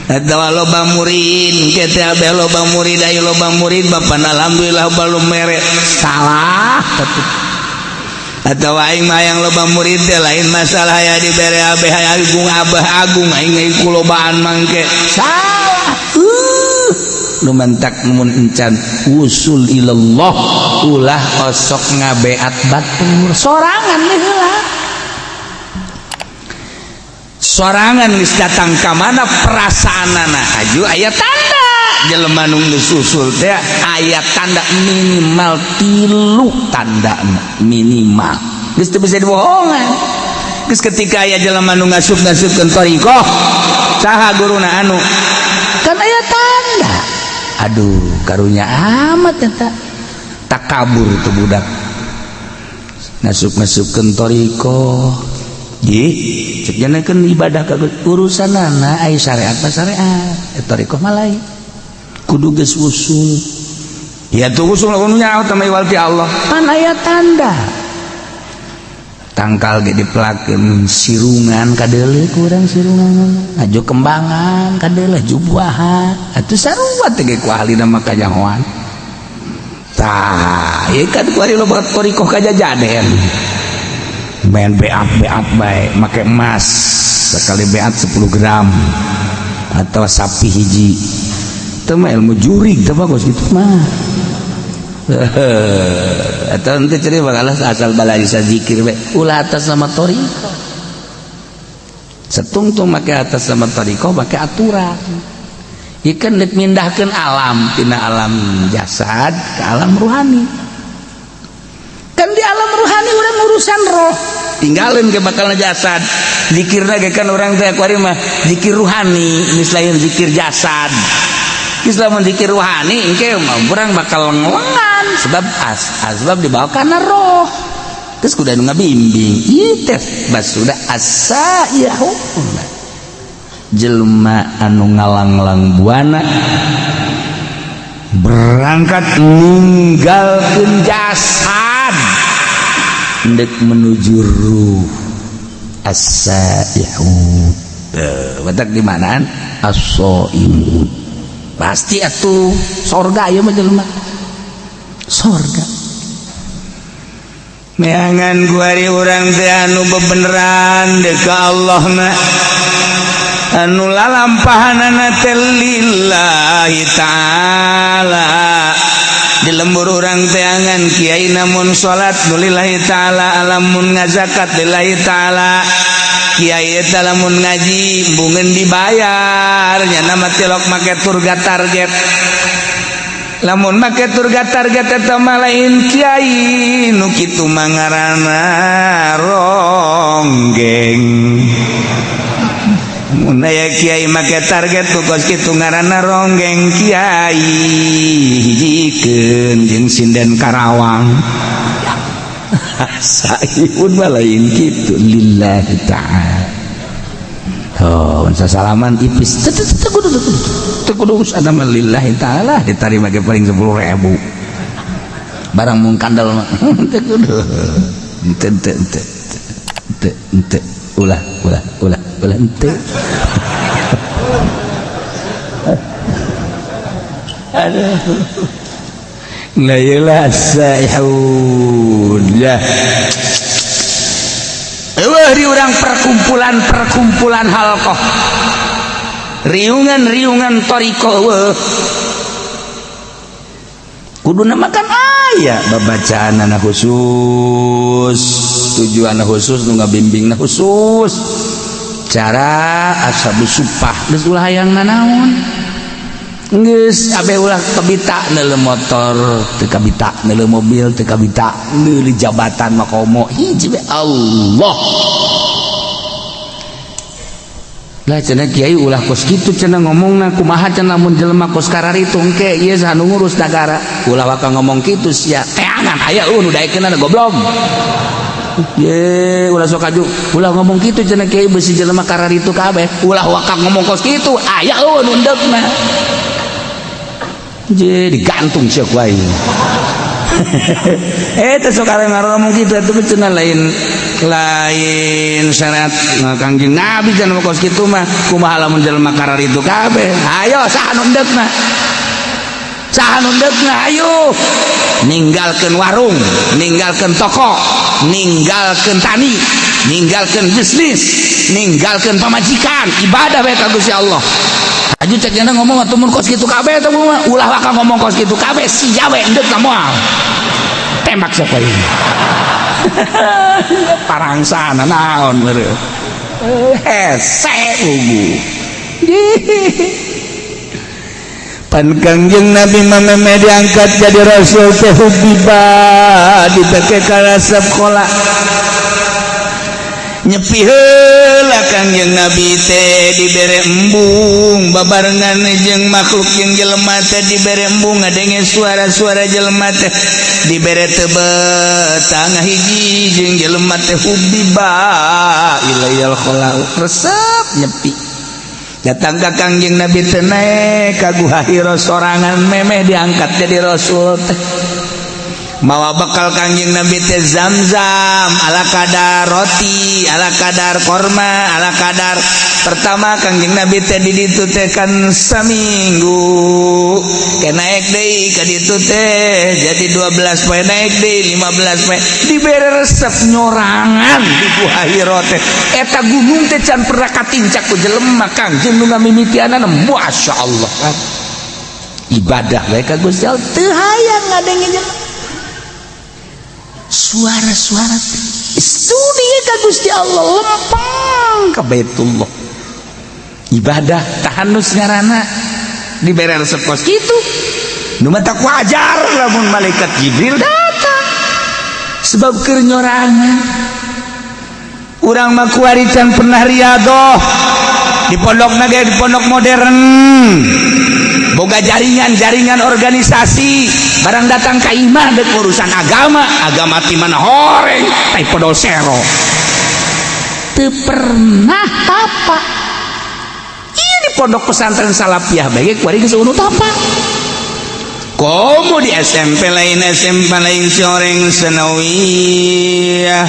Eta loba murid kita, abeh loba murid, ayo loba murid, bapak alhamdulillah belum mere salah. Atau aing mah yang loba murid teh lain masalah ya dibere abeh agung, abah agung aing kulobaan mangke salah. Nu mantak mun encan usul ilallah ulah osok ngabeat batur sorangan heula. Sorangan geus datang ka mana perasaanana aju aya tanda jelema nu geus usul teh, aya tanda minimal tilu tanda minimal, geus teu bisa dibohongan. Geus ketika aya jelema nu ngasup-ngasupkeun thariqah, saha guruna, anu kan aya tanda. Aduh, karunya amat eta takabur tuh budak ngasup-ngasupkeun thariqah. Ih, cek kan ibadah ka urusanana ai syariat mah syariat, thariqah mah lain. Kudu geus usul. Ya tuh usul nu nyaho teh iwal ti Allah. Pan aya tanda. Tangkal ge dipelakeun sirungan kadeuleu ku urang, sirungan. Aju kembangan kadeuleu jubuahan. Atuh sarua teh ge ku ahlina mah kanyahoan. Tah, ieu kan ku ari loba thariqah kajajaden. Main beat beat bae make emas, sekali beat 10 gram atau sapi hiji. Itu mah ilmu jurig teh bagus gitu mah. Atau nanti cerita bakal asal balai zikir bae, ulah atas nama thoriqoh. Setungtung make atas nama thoriqoh, make aturan. Ikan dek mindahkeun alam tina alam jasad ke alam ruhani. Kan di alam ruhani urang urusan roh, tinggalin ke bakal jasad. Zikirna ge kan urang teh kuari mah zikir ruhani, ini lain zikir jasad. Islam zikir ruhani engke mah urang bakal lengan sebab asbab dibawa karena roh. Terus kudu anu ngabimbing ieu teh bas sudah asa ieu jelema anu ngalanglang buana berangkat ninggalkeun jasad ndek menuju ruh, as-saihu batak di manaan as-saimun pasti atuh sorga ieu mah jelema sorga. Neangan kuari urang teh anu bebeneran deuk ka Allah na anu lalampahanana teh lillahi ta'ala. Di lembur urang teangan kiai namun salat nu lillahi ta'ala, lamun ngazakat lillahi ta'ala. Kiai eta lamun ngaji embungeun dibayar nya nama tilok make turga target. Lamun make turga target eta mah lain kiai nu kitu mah, ngaranna ronggeng. Mun aya kiai make target nu kos kitu ngaranna ronggeng kiai, hijikeun jeung sinden Karawang. Saipun mah lain kitu, lillahi ta'ala. Oh, salaman tipis. Teu teu kudu teu kudu urusan mah lillahi ta'ala diterima ge paling 10.000. Barang mung kandel mah teu kudu. Henteu henteu henteu. Henteu henteu ulah ulah ulah ulah henteu. Aduh. La ilaha saihun ya. Eueuh di urang perkumpulan-perkumpulan halqah. Riungan-riungan thariqah eueuh. Kuduna makan aya babacaanana khusus, tujuan khusus, nu ngabimbingna khusus. Cara ashabus supah geus ulah hayang nanaon. Geus abe ulah kabita neuleuh motor, teu kabita neuleuh mobil, teu kabita neuleuh jabatan makomo, hiji be Allah. Lah cenah kiai ulah kos kitu cenah ngomongna kumaha cenah mun jelema kos kararitu engke ieu saha nu ngurus nagara. Ulah waka ngomong kitu sia. Teangan aya eueuh nu daekeunana goblok. Ye ulah sok aju ulah ngomong kitu cenah kiai beusi jelema kararitu kabeh. Ulah waka ngomong kos kitu aya eueuh nu endeukna. Je digantung sia ku aing. Teh sok ngomong kitu atuh cenah lain lain syariat Kangjeng Nabi cenah kos kitu mah kumaha lamun jelema kararitu kabeh. Ayo saha nu endeukna? Saha nu endeukna ayo. Ninggalkeun warung, ninggalkeun toko, ninggalkeun tani, ninggalkeun bisnis, ninggalkeun pamajikan, ibadah bae ka Gusti Allah. Aju cek jana ngomong atuh mun kos kitu kabeh teh ulah waka ngomong kos kitu kabeh sia we endeukna moal. Tembak siapa ini? Parangsana naon meureun. Hese ugu. Pan Kangjeng Nabi mah diangkat jadi rasul teh hubiba dipake ka sekolah. Nyepi heula Kangjeng Nabi teh dibere embung babarengan jeung makhluk jeung jelema teh dibere embung ngadenge suara-suara jelema teh dibere tebet tangah hiji jeung jelema teh hubiba ilayal khala resep nyepi. Datang ka Kangjeng Nabi teh naek ka Guha Hira sorangan memeh diangkat jadi rasul teh. Mawa bekal Kangjeng Nabi teh zam-zam ala kadar roti, ala kadar korma, ala kadar. Pertama Kangjeng Nabi teh di ditu teh kan saminggu. Ke naik deui ka ditu teh jadi 12 poe naik deui 15 poe dibere resep nyorangan di Guha Hira teh. Eta gunung teh can pernah katincak ku jelema Kangjeng nu ngamimitianana masyaallah. Ibadah bae ka Gusti Allah teu hayang ngadenge jelema. Suara-suara studi ka Gusti Allah lempang ka Baitullah. Ibadah tahanus ngaranna dibere resep kos kitu. Nu matak wajar lamun malaikat Jibril datang sebab keur nyorangan. Urang mah kuari can pernah riadoh di pondok naga di pondok modern boga jaringan-jaringan organisasi barang datang ka imah dek urusan agama agama ti mana horeng tai podol sero teu pernah tapa. Ieu di pondok pesantren salafiyah bae kuari geus eueuh tapa. Komo di SMP lain SMP lain soreng senawiyah.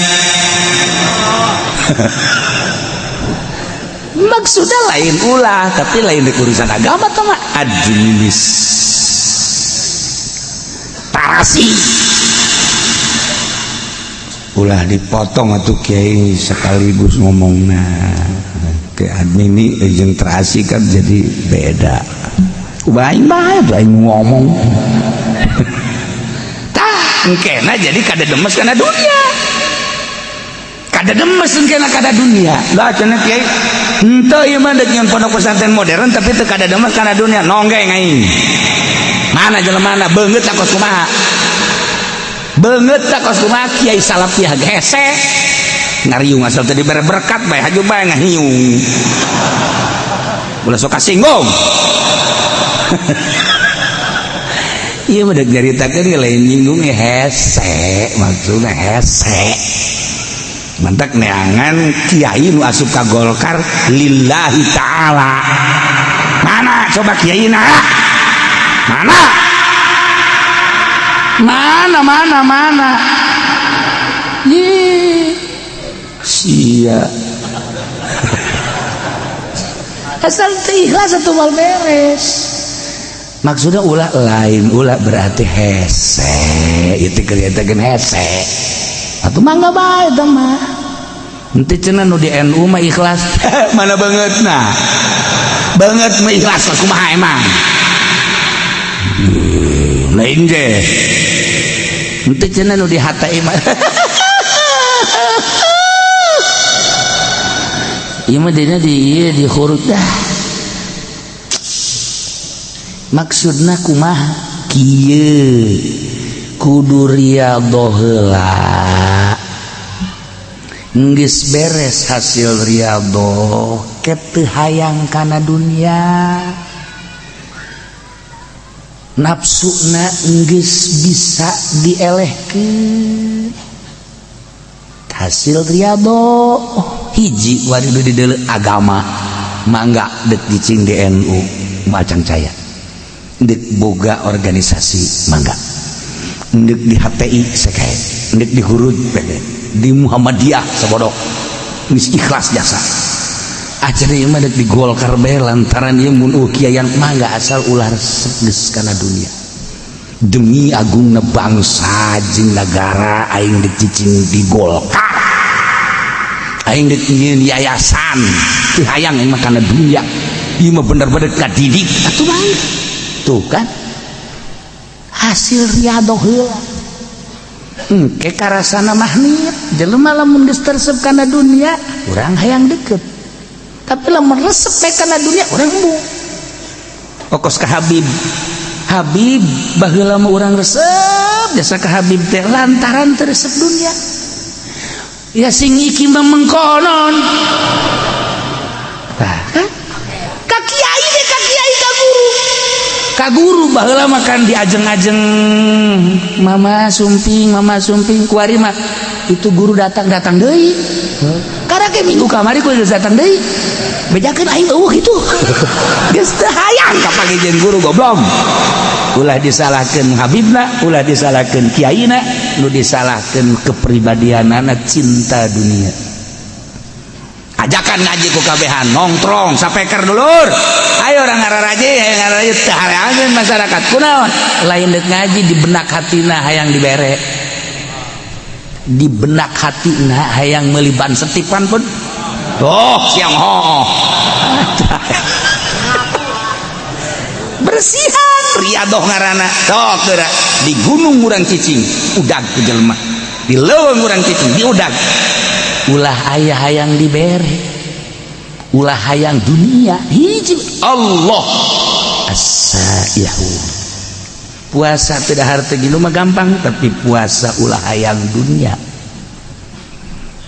Maksudnya lain ulah tapi lain di urusan agama tau mah administrasi ulah dipotong atuh kiai sekaligus ngomongna ke admin ini jeung terasi kan jadi beda. Baik bae tuh aing ngomong. Tah engkena jadi kada demes kana dunia. Kada demes engkena kada dunia. Lah cenah kiai henteu ieu mah deuk nyeun pondok pesantren modern tapi teu kada demes kana dunia nonggeng aing. Mana jelemana beungeut kos kumaha? Beungeut kos kumaha kiai salafiyah hese. Ngariung asal teu dibere berkat bae haju bae ngahiung. Ulah sok kasinggung. Ieu mah deuk nyaritakeun lain nyinggung hese, maksudna hese. Mantak neangan kiai nu asup ka Golkar lillahi ta'ala. Mana coba kiai na? Mana? Mana mana mana? Ih. Sia. Asal teu ikhlas atuh moal beres. Maksudnya ulah lain ulah berarti hese itu kelihatan hese atau mangga bae teh mah henteu cenah nu di NU mah ikhlas. Mana bangetna banget mah ikhlas kumaha emang lain ge henteu cenah nu di HTI mah. Ieu mah dina di ieu di khurut dah. Maksudna kumaha kieu kudu riyadhoh heula. Geus beres hasil riyadhoh ke teu hayang kana dunia, nafsuna geus bisa dielehkeun. Hasil riyadhoh hiji wari di deuleu agama, mangga dek cicing di NU macang caya, dek boga organisasi mangga, dek di HTI sekae, dek di Hurud pede, di Muhammadiyah sabodok, geus ikhlas jasa. Acara ieu mah dek di Golkar bae lantaran ieu mun kiaian, mangga, asal ulah resep geus kana dunia. Demi agungna bangsa jeung negara, aing dek cicing di Golkar, aing dek nyieun yayasan, teu hayang aing mah kana dunia. Ieu mah bener-bener kadidik atuh bang. Tuh kan hasil riyadhoh heula engke karasana mahnit jelema. Lamun geus resep kana dunia, urang hayang deket, tapi lamun resep we kana dunia, urang embung. Okos ka Habib, Habib, baheula mah urang resep jasa ka Habib teh lantaran teu resep dunia. Ya sing iki mah mengkonon. Tah kan ka kiai ge, ka kiai, ka guru, ka guru baheula mah kan diajeng-ajeng, "Mama sumping, Mama sumping." Kuari mah itu guru datang, datang deui. Karena ke minggu kamari ku geus datang deui, bejakeun aing eueuh kitu, geus teu hayang kapanggih jeung guru. Goblok, ulah disalahkeun Habibna, ulah disalahkeun kiaina, nu disalahkeun kepribadianana cinta dunia. Ajakan ngaji ku kabehan, nongtrong sapeker dulur, ayo orang ngararaji, ayo ngararaji. Teu hareangeun masyarakat. Kunaon? Lain dek ngaji, di benak hatina hayang dibere, di benak hatina hayang meuli ban setipan pun. Oh, siang ho bersihan riadoh ngaranna. Sok geura di gunung urang cicing, udag ku jelema, di leuweung urang cicing, di udag. Ulah aya hayang dibere, ulah hayang dunia. Hiji Allah as-saihu. Puasa tidak harta gitu mah gampang, tapi puasa ulah hayang dunia.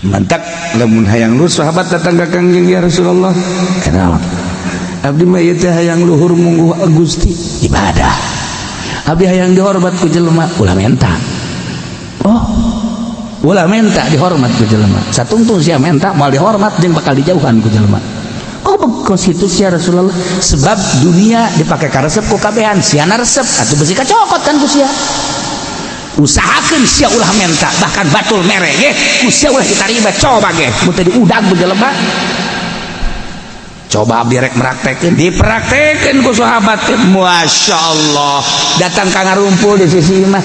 Mantap lamun hayang lu. Sahabat datang ke Kangjeng, "Ya Rasulullah, kenapa abdi mah ieu teh hayang luhur mungguh Gusti ibadah, abdi hayang dihormat ku jelema." Ulah menta. Oh, ulah menta dihormat ku jelema. Satungtung sia menta moal dihormat jeung bakal dijauhan ku jelema. Oh, kos itu sia Rasulullah? Sebab dunia dipakai karesep ku kabehan, siana resep atuh besi kacokot kan ku sia. Usahakeun sia ulah menta, bahkan batul mere ge ku sia ulah ditarima. Coba ge mun teu diudag ku jelema. Coba abdi rek meraktekeun, dipraktekeun ku sahabat, Masya Allah, datang ka ngarumpul di sisi imah.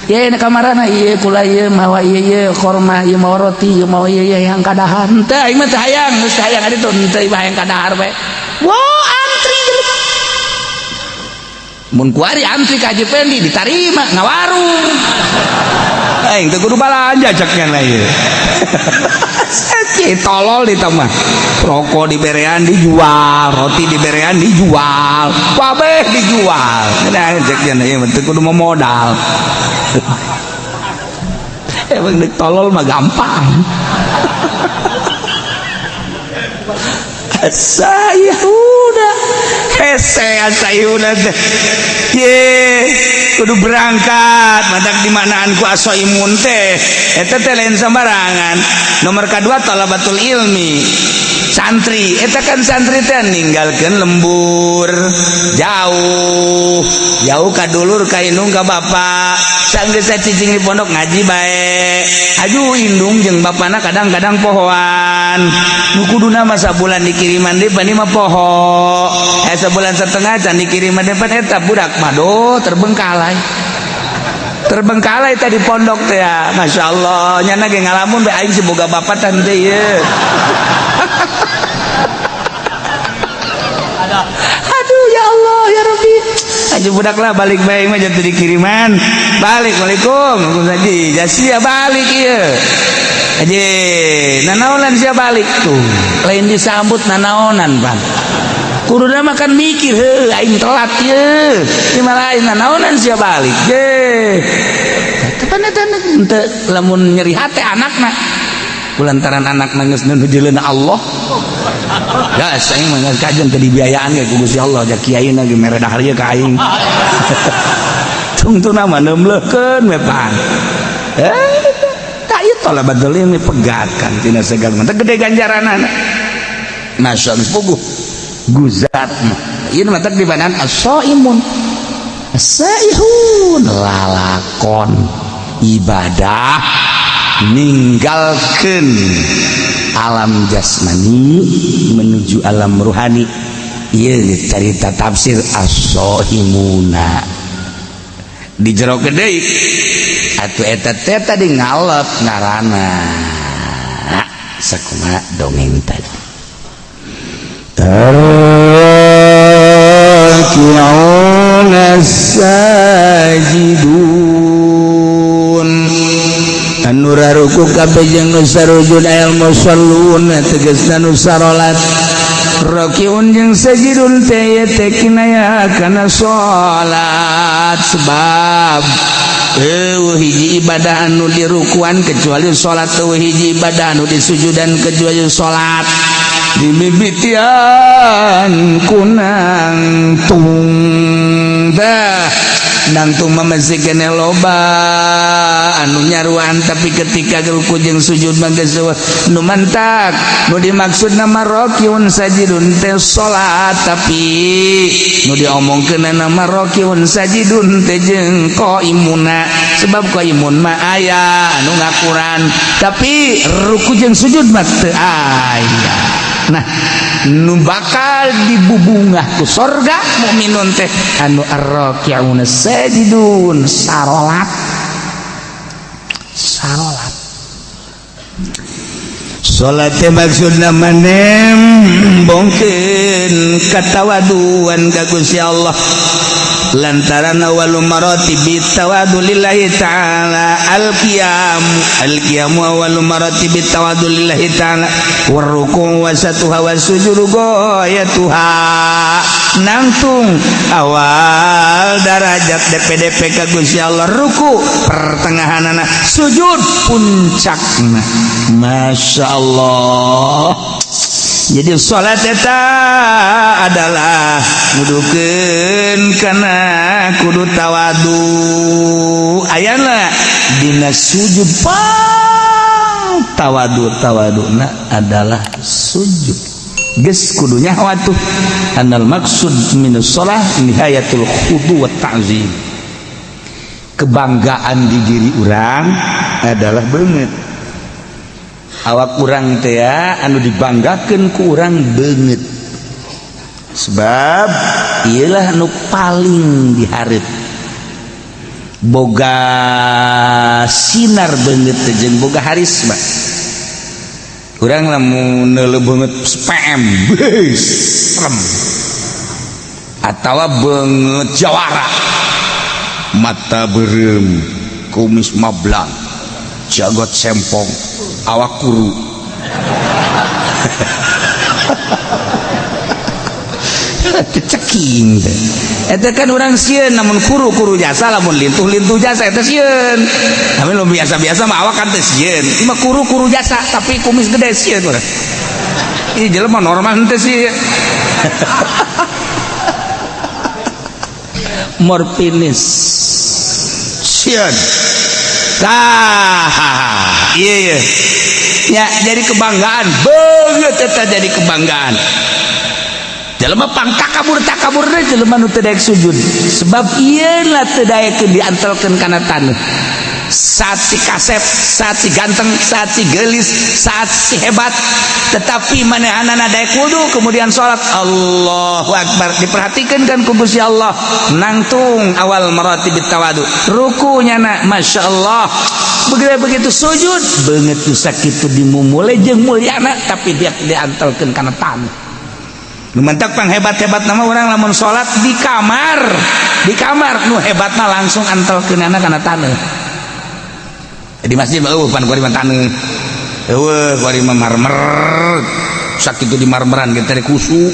Ya ini kamarana ieu kula, ieu mawa ieu, ieu korma, ieu mawa roti, ieu mawa ieu, ieu yang kadahar. Henteu, aing mah teu hayang, geus teu hayang ari tuh, henteu, ieu hayang kadahar bae. Wah, antri jelema. Mun kuari antri ka Haji Pendi ditarima ngawarung. Aing teu kudu balanja ceknya lah ieu. Sakit tolol di mah. Rokok diberean dijual, roti diberean dijual, kabeh dijual. Nah, ceknya ieu mah teu kudu modal. Emang dek tolol mah gampang. Saya udah hese, saya udah teh. Ye, kudu berangkat. Matak di manaan ku asoimun teh. Eta teh lain sembarangan. Nomor kedua talabatul ilmi. Santri, eta kan santri teh ninggalkeun lembur jauh. Jauh ka dulur, ka indung, ka bapak. Sanggeus cicing di pondok ngaji bae. Aju indung jeung bapana kadang-kadang pohoan. Nu kuduna mah sabulan dikiriman deui, pan mah poho. Eh, sebulan setengah can dikiriman deui, pan eta budak mah do terbengkalai. Terbengkalai tadi pondok teh ya. Masya Allah, nyana ge ngalamun bae, aing si boga bapak tan teh ieu. Aduh, ya Allah, ya Rabbi. Aja budak lah balik bae mah jatuh dikiriman. Balik, Waalaikum. Waalaikumsalam. Jasia balik ieu. Aja, nanaonan sia balik tuh. Lain disambut nanaonan, Bang. Kuduna makan mikir, heuh aing telat ye. Ieu mah lain, nanaonan sia balik. Ye. Tepan eta henteu lamun nyeri hate anakna. Kulantaran anak nangis nu jeleuna Allah. Gas aing mah geus kajen teu dibiayaan ge ku Gusti Allah, ja kiai na ge mere dahar ka aing. Tungtungna mah neumleukeun we pan. Tak ieu talabatul ilmi pegat kan tina segala mah gede ganjaranana. Masya Allah puguh guzat mah. Ieu mah teh dibanan as-saimun. As-saihun lalakon ibadah ninggalkeun alam jasmani menuju alam ruhani. Ieu carita tafsir as-saimuna di jero gede atuh eta teh tadi ngalep ngaranna sakumaha dongeng tadi. Arraki'una as-sajidun anu raruku kabeh jeung nu sarujud al musallun tegasna nu sarolat. Rakiun jeung sajidun teh teh kinaya kana salat, sebab eueuh hiji ibadah anu dirukuan kecuali salat, eueuh hiji ibadah anu disujudan kecuali salat. Dimimitian kunang tung dah nangtung mah masih kene loba anu nyaruan, tapi ketika ruku jeung sujud mah geus nu mantak nu dimaksud nama rakiun sajidun teh salat, tapi nu diomongkeun nama rakiun sajidun teh jeung qaimuna, sebab qaimun mah aya anu ngakuran tapi ruku jeung sujud mah teu aya. Nah nu bakal dibubungah ku sorga mukminun teh anu arraki'una sajidun sarolat. Sarolat salat teh maksudna manembongkeun katawaduan ka Gusti Allah, lantaran awwalu maratibi tawadu lillahi ta'ala al-qiyam, al-qiyam awwalu maratibi tawadu lillahi ta'ala warruku wasatuha wasujudu goyatuha. Nangtung awal darajat DPDP ka Gusti Allah ruku pertengahanana, sujud puncakna. Masya Allah. Jadi salat eta adalah nudukeun kana kudu tawadu. Ayana dina sujud pang tawadu, tawaduna adalah sujud. Geus kudu nyaho atuh anal maksud minus shalah nihayatul khudu wa ta'zim. Kebanggaan di diri urang adalah beungeut. Awak urang teh anu dibanggakeun ku urang beungeut, sebab iyalah nu paling dihareup. Boga sinar beungeut teh jeung boga harisma. Urang lamun neuleuh beungeut PM serem, atawa beungeut jawara, mata beureum, kumis mablang, jagot sempong, awak kuru. Ceking eta kan urang sieun namun kuru-kuru jasa, lamun lintuh-lintuh jasa eta sieun. Tapi lu biasa-biasa mah awak kan teu sieun. Ieu mah kuru-kuru jasa tapi kumis gede sieun urang. Ieu jelema normal henteu sih. Morfinis sieun. Tah, iya iya. Ya jadi kebanggaan, beungeut eta jadi kebanggaan. Jelema pang takabur deh jelema nu teu daek sujud, sebab ieu lah teu daekeun diantelkeun kana taneuh. Saat si kasep, saat si ganteng, saat si geulis, saat si hebat, tetapi manehanana daek wudu kemudian salat Allahu Akbar, diperhatikan kan ku Gusti Allah. Nangtung awal maratibit tawadu, rukunya na Masya Allah. Begitu begitu sujud beungeut nu sakitu dimumule jeung mulyana, tapi dia diantelkeun kana taneuh. Nu mentak pang hebat-hebat nama orang lamun salat di kamar, di kamar nu hebatna langsung antelkeunana kana taneuh. Di masjid mah eueuh pan kuari mah taneuh. Eueuh kuari mah marmer. Sakitu di marmeran ge teh kusu.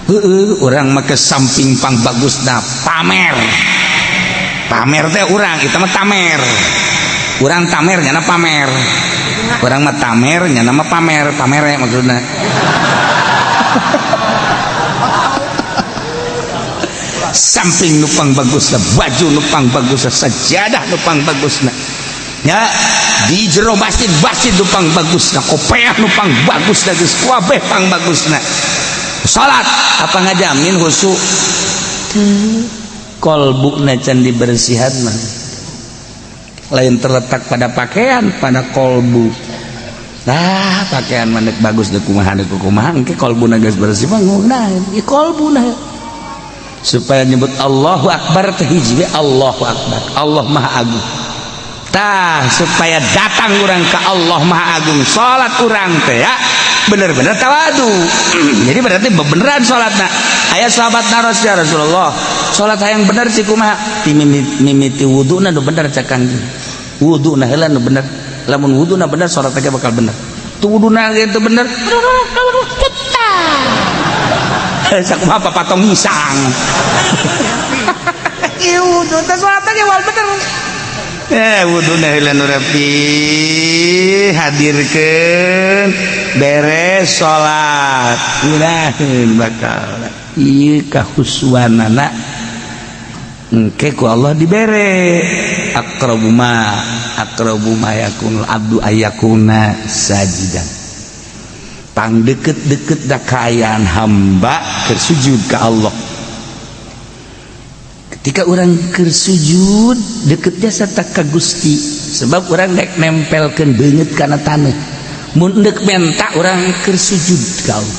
Heueuh urang mah ke samping pang bagusna pamer. Pamer teh urang, eta mah tamer. Urang tamer nyana pamer. Urang mah tamer nya nama pamer, pamere maksudna. Samping nupang bagusna, baju nupang bagusna, sajadah nupang bagusna. Ya, di jero masjid masjid nupang bagusna, kopeah nupang bagusna, geus kabeh pang bagusna. Salat apa ngajamin khusyuk? Kolbuna can dibersihan mah. Lain terletak pada pakaian, pada kolbu. Nah, pakaian mah deuk bagus deuk kumaha deuk kumaha engke kolbuna geus bersih mah ngunaheun. Ieu kolbuna. Supaya nyebut Allahu Akbar teh hiji we Allahu Akbar. Allah Maha Agung. Tah supaya datang urang ka Allah Maha Agung, salat urang teh ya bener-bener tawadu. Jadi berarti beneran salatna. Aya sahabat naros ya Rasulullah, salat hayang bener cik kumaha? Ti mimiti wuduna nu bener cak Kangjeng. Wuduna heula nu bener. Lamun wuduna bener salat teh bakal bener. Tu wuduna ge teu bener. Sakumaha papatong hisang. Ieu wudu teh salat ge wal bener. Wuduna heula nu rapi hadirkeun beres salat. Udaheun bakal ieu kahusuanana engke ku Allah dibere aqrabu ma yakunul abdu ayakuna sajidan. Pang deket-deket da kaayaan hamba keur sujud ka Allah. Ketika orang keur sujud deket jasa tak ka Gusti, sebab orang dek nempelkeun beungeut kana taneuh. Mun deuk menta urang keur sujud ka Allah.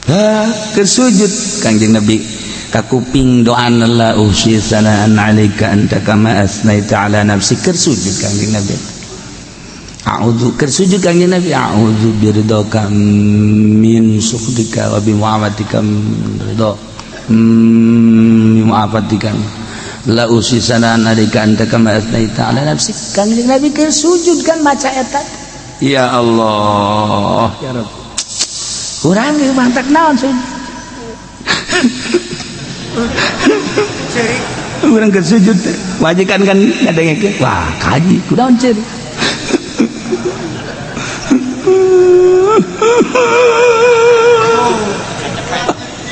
Ha, keur sujud Kangjeng Nabi ka kuping doana la usi sanaan alaika anta kama asnaita ala nafsi keur sujud Kangjeng Nabi. A'udzu keur sujud Kangjeng Nabi a'udzu biridhaka min sukhdika wa bi mu'afatika min ridha min mu'afatika la usi sanaan alaika anta kama asnaita ala nafsi. Kangjeng Nabi keur sujud kan maca eta. Ya Allah ya Rabb. Urang ge mantak naon sujud. Urang keur sujud majikan kan ngadengekeun wah kaji kunaon ceurik.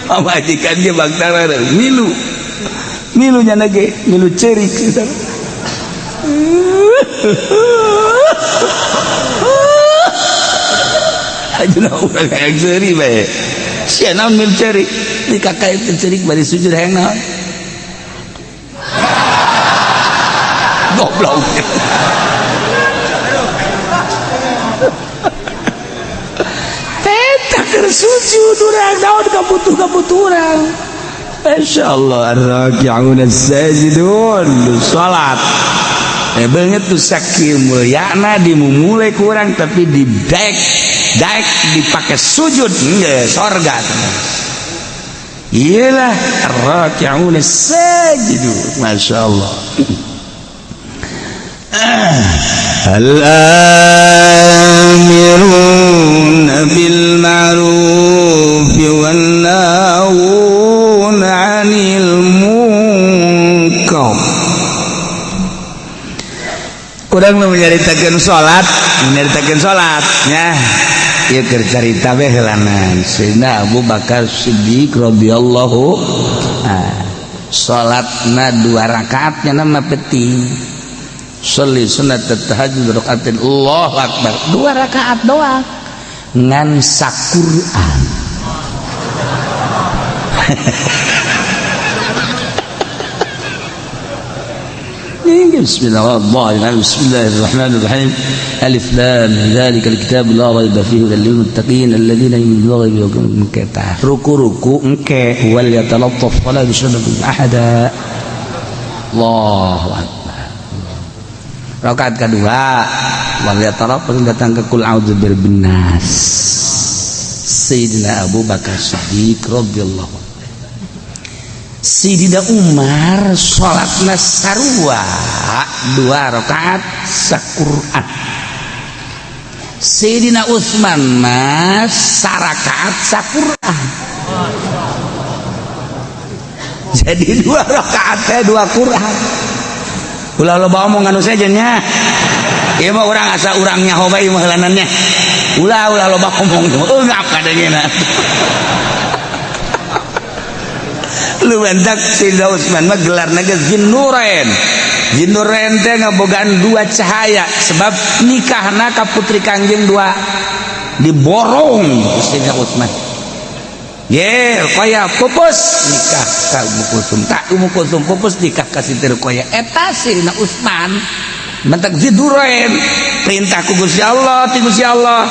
Pamajikan ge bangtara milu. Milu nya ge milu ceurik. Ajuna urang hayang ceurik bae. Sia naon milu ceurik? Di kakak itu ceurik bari sujud hayang naon? Goblok. Sujud urang naon kabutuh-kabutuh urang. Masyaallah ar-raki'un as-sajidun salat. Beungeut tuh sakieu mulyana dimumule ku urang tapi didaek daek dipake sujud geus sorga. Iyalah ar-raki'un as-sajidun. Masyaallah. Al-amiruna bil ma'ruf wan nahuna 'anil munkar. Urang nu nyaritakeun salat, nyaritakeun salat nya. Ieu keur carita we heulanan. Sayyidina Abu Bakar Siddiq radhiyallahu anhu salatna 2 rakaat nya mah penting. Sholli sunat tahajud rakaatin Allahu akbar 2 rakaat doang ngan saquran. Bismillahirrahmanirrahim. Bismillahirrahmanirrahim. Alif lam dzalikal kitab la raiba fihi hudal lil muttaqin alladzina yu'minuna bil ghaibi wa yuqimuna ruku-ruku engke wal yatalattaf wala yushriku ahada. Allahu akbar. Rakaat kedua wal yataraf datang ke kul a'udzu birabbin nas. Sayyidina Abu Bakar Siddiq radhiyallahu anhu. Sayyidina Umar salatna sarua 2 rakaat saquran. Sayyidina Utsman mah sarakaat saquran. Jadi 2 rakaat teh 2 Quran. Ulah loba omong anu sejennya. Ieu mah urang asa urang nyaho bae mah heulanannya. Ulah ulah loba ngomong eungap kadangena. Lu bentak Sayyidina Utsman mah gelarna ge Zinnurain. Zinnurain teh ngabogaan dua cahaya sebab nikahna ka putri Kangjeng dua diborong Sayyidina Utsman. Ye, Ruqayyah pupus nikah ka Ummu Kulsum. Tak Ummu Kulsum pupus nikah ka Siti Ruqayyah. Eta Sayyidina Utsman mentak Zinnurain perintah ku Gusti Allah, ti Gusti Allah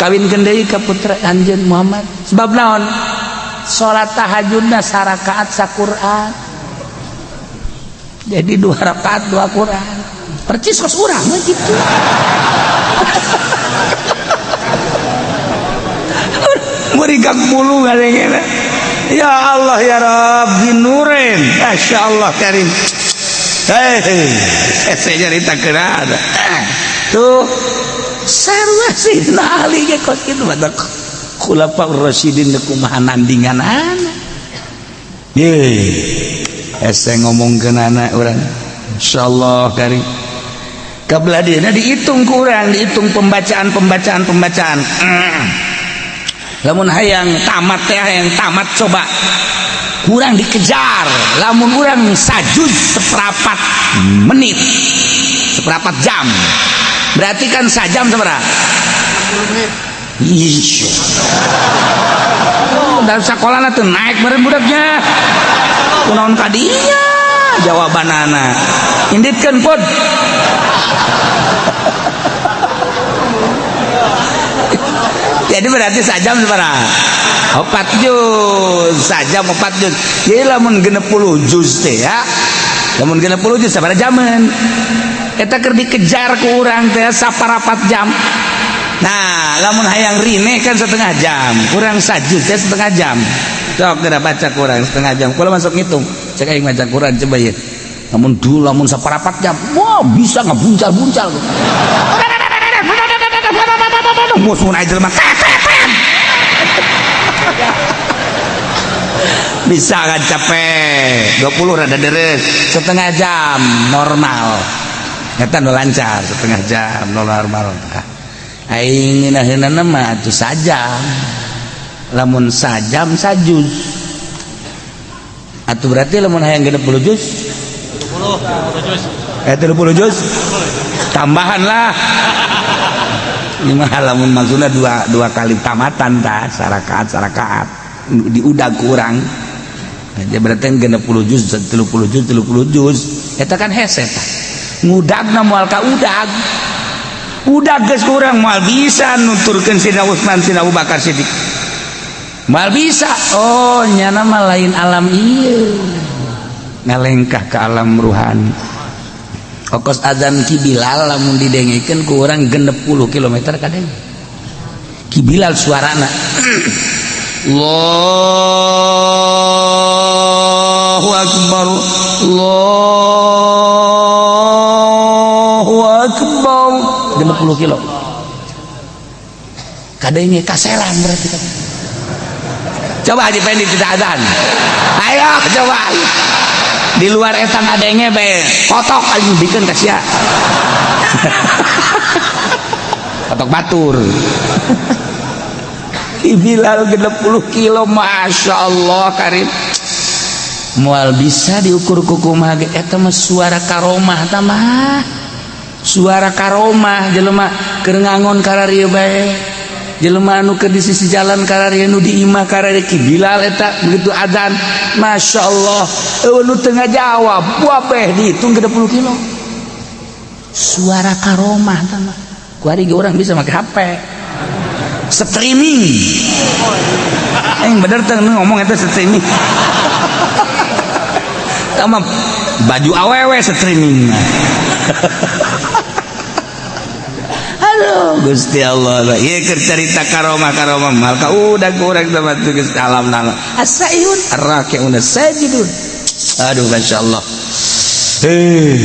kawinkeun deui ka putra anjeun Muhammad. Sebab naon? Salat tahajudna sarakaat saquran. Jadi 2 rakaat 2 Quran. Percis kos urang mah kitu. Merikak bulu ngadengena. Ya Allah ya Rabb Zinnurain. Masyaallah karim. Hei, saya nyaritakeun ada. Tuh sarua Sayyidina Ali ge kos kitu badak. Khulafaur Rasyidin kumaha nandinganana. Ye, hese ngomongkeun anak urang. Insyaallah karim. Kabelah dieuna dihitung ku urang, dihitung pembacaan. Lamun hayang tamat teh hayang tamat coba kurang dikejar. Lamun urang sajuz seperempat menit, seperempat jam. Berarti kan sajam sabaraha? 60 menit. Ih. Dan sekolah tuh naik meureun budaknya. Kunaon kadinya jawabanana. Inditkeun pod. Jadi berarti sajam sabaraha? 4 juz, sajam 4 juz. Jadi lamun 60 juz teh ya. Lamun 60 juz sabaraha jaman? Eta keur dikejar ku urang teh saparapat jam. Nah, lamun hayang rine kan setengah jam, kurang sajuz teh setengah jam. Sok geura baca kurang setengah jam. Kula masuk ngitung, cek aing maca Quran coba ieu. Lamun dulu lamun saparapat jam, wah bisa ngebuncal-buncal. Musuh aja jelema bisa kan capek 20 rada deres setengah jam normal eta nu lancar setengah jam normal. Aing ngeunaheunana mah atuh sajam, lamun sajam sajuz atuh berarti lamun hayang 60 juz 30 juz tambahan lah. Ini mah lamun maksudna dua kali tamatan tah sarakaat diudag kurang. Nah, berarti 60 juz 30 juz 30 juz eta kan hese tah. Ngudagna moal ka udag. Udag geus kurang moal bisa nuturkeun Sayyidina Utsman Sayyidina Abu Bakar Siddiq. Moal bisa. Oh, nyana mah lain alam ieu. Ngalengkah ke alam ruhani. Okos azan Ki Bilal lamun didengekeun ku urang 60 km kadeng. Ki Bilal suarana. Allahu akbar. Allahu akbar. 60 kilo. Kadenge kaselan berarti. Coba Haji Pendi tidak azan. Ayo coba. Di luar eta ngadenge bae kotok anjing bikeun ka sia. Kotok batur. Bilal 60 kilo Masya Allah karim. Moal bisa diukur ku kumaha ge eta mah suara karomah ta mah. Suara karomah jelema keur ngangon kararieu bae. Jelema anu keur di sisi jalan kararieu nu di imah kararieu Ki Bilal eta begitu adzan Masya Allah eueuh nu teu ngajawab wabeh dihitung 60 kilo. Suara karomah ta mah. Ku ari ge urang bisa make HP streaming. Yang bener teh ngomong eta streaming. Tama baju awewe streaming. Aduh Gusti Allah, ieu keur carita karomah-karomah mal ka udah kurang sama geus alam nala. Asaihun arraki'un sajidun. Aduh masyaallah. Heh.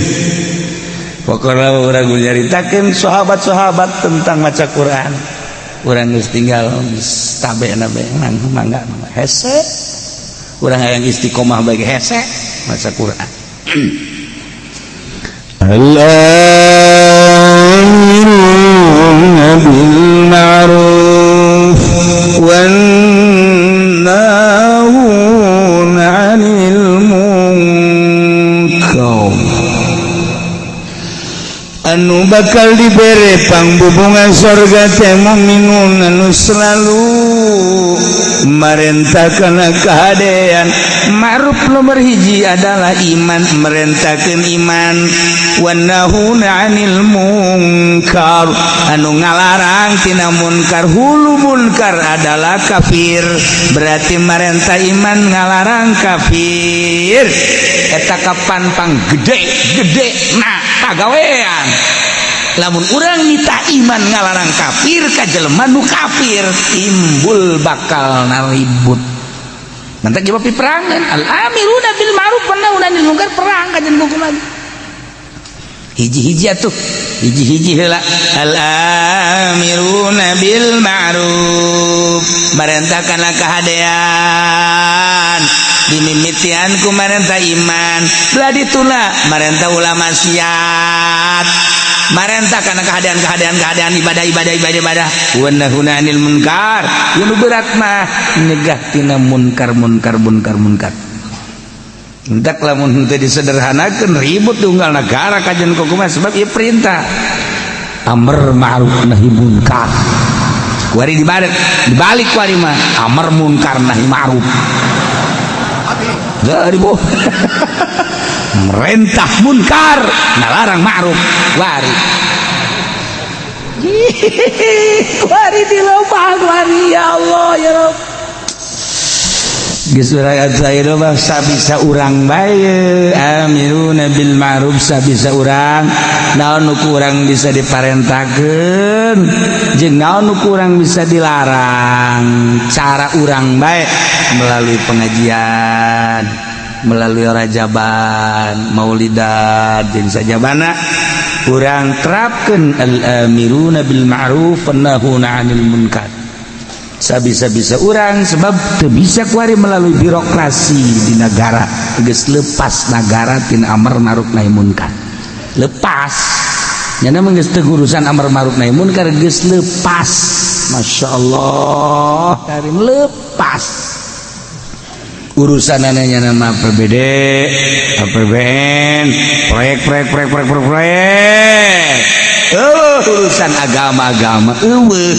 Pokona urang nyaritakeun sahabat-sahabat tentang maca Quran. Urang geus tinggal geus tabena bae mangga hese. Urang hayang istiqomah bae hese maca Quran. Allah. Nu bakal dibere pangbubungan sorga teh mukminun anu selalu merentahkan kehadean. Ma'ruf nomor hiji adalah iman, merentahkan iman. Wan nahuna 'anil munkar, anu ngalarang tina munkar. Hulu munkar adalah kafir, berarti merentah iman ngalarang kafir eta kapan pang gede gede. Nah, pagawean lamun urang nitah iman ngalarang kafir ka jelema nu kafir, timbul bakal naribut. Nanti jawab peperangan al amiruna bil ma'ruf wan nahuna 'anil munkar, perang kajian buku lagi hiji-hiji atuh, hiji-hiji heula. Al amiruna bil ma'ruf, marentahkanlah kehadean dimimitian ku marentah iman, belah dituna marentah ulah maksiat, marentah karena kehadean kehadean kehadean, ibadah ibadah ibadah ibadah. Wan nahuna 'anil munkar, yang berat mah nyegah tina munkar munkar munkar munkar. Entak lamun henteu disederhanakeun ribut tunggal negara kajian kumaha, sebab ieu perintah amar ma'ruf nahi munkar. Kuari dibalik dibalik, kuari mah amar munkar nahi ma'ruf. Dari boh merentah munkar ngalarang ma'ruf. Wari kuari dilopah kuari. Ya Allah, ya Rabb. Geus bisa urang bae amiruna bil ma'ruf, bisa urang naon nu kurang bisa diparentahkeun jeung naon nu kurang bisa dilarang. Cara urang bae melalui pengajian, melalui rajaban, maulidan, jeung sajabana urang terapkeun al amiruna bil ma'ruf wan nahuna 'anil munkar sabisa-bisa urang, sebab teu bisa kuari melalui birokrasi di negara. Geus lepas negara tina amar ma'ruf nahi munkar, lepas nyana mah geus teu urusan amar ma'ruf nahi munkar, geus lepas. Masya Allah karim, lepas urusan anehnya nama APBD, APBN, proyek proyek proyek proyek proyek proyek. Oh, urusan agama-agama eueuh.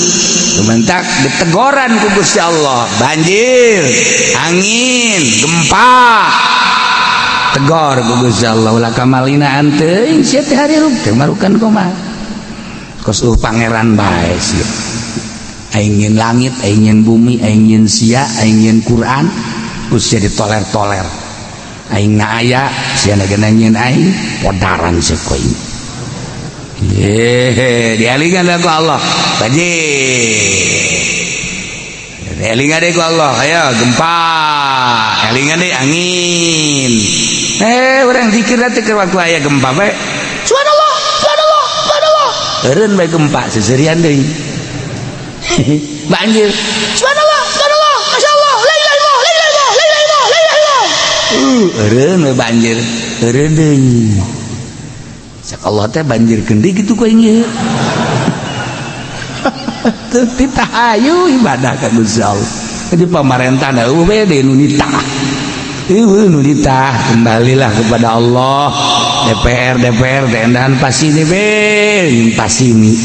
Kementak ditegoran ku Gusti Allah, banjir, angin, gempa. Tegor ku Gusti Allah, ulah kamalina teuing sia teh hirup teh marukan kumaha. Kos pangeran bae sia. Aing nyieun langit, aing nyieun bumi, aing nyieun sia, aing nyieun Quran, ku sia ditoler-toler. Aing na aya, sia na nyieun aing, podaran sia ku aing. Yehe, dialingan ku Allah. Banjir. Dielingan deh ku Allah, ayo gempa. Elingan deh angin. Eh, urang zikir nanti ke waktu aya gempa bae. Subhanallah, subhanallah, subhanallah. Eureun bae gempa seserian deui. Banjir. Subhanallah, subhanallah, masyaallah, la ilaha illallah, la ilaha illallah, la ilaha illallah, la ilaha illallah. Eureun we banjir. Eureun deui. Cak Allah teh banjir kendi gitu ku aing ieu. Teu ditahayu ibadah ka Gusti Allah. Jadi pamarentah da eueuh we deui nu nitah. Eueuh nu nitah, kembalilah kepada Allah. DPR DPR teh endahan pasini be, pasini.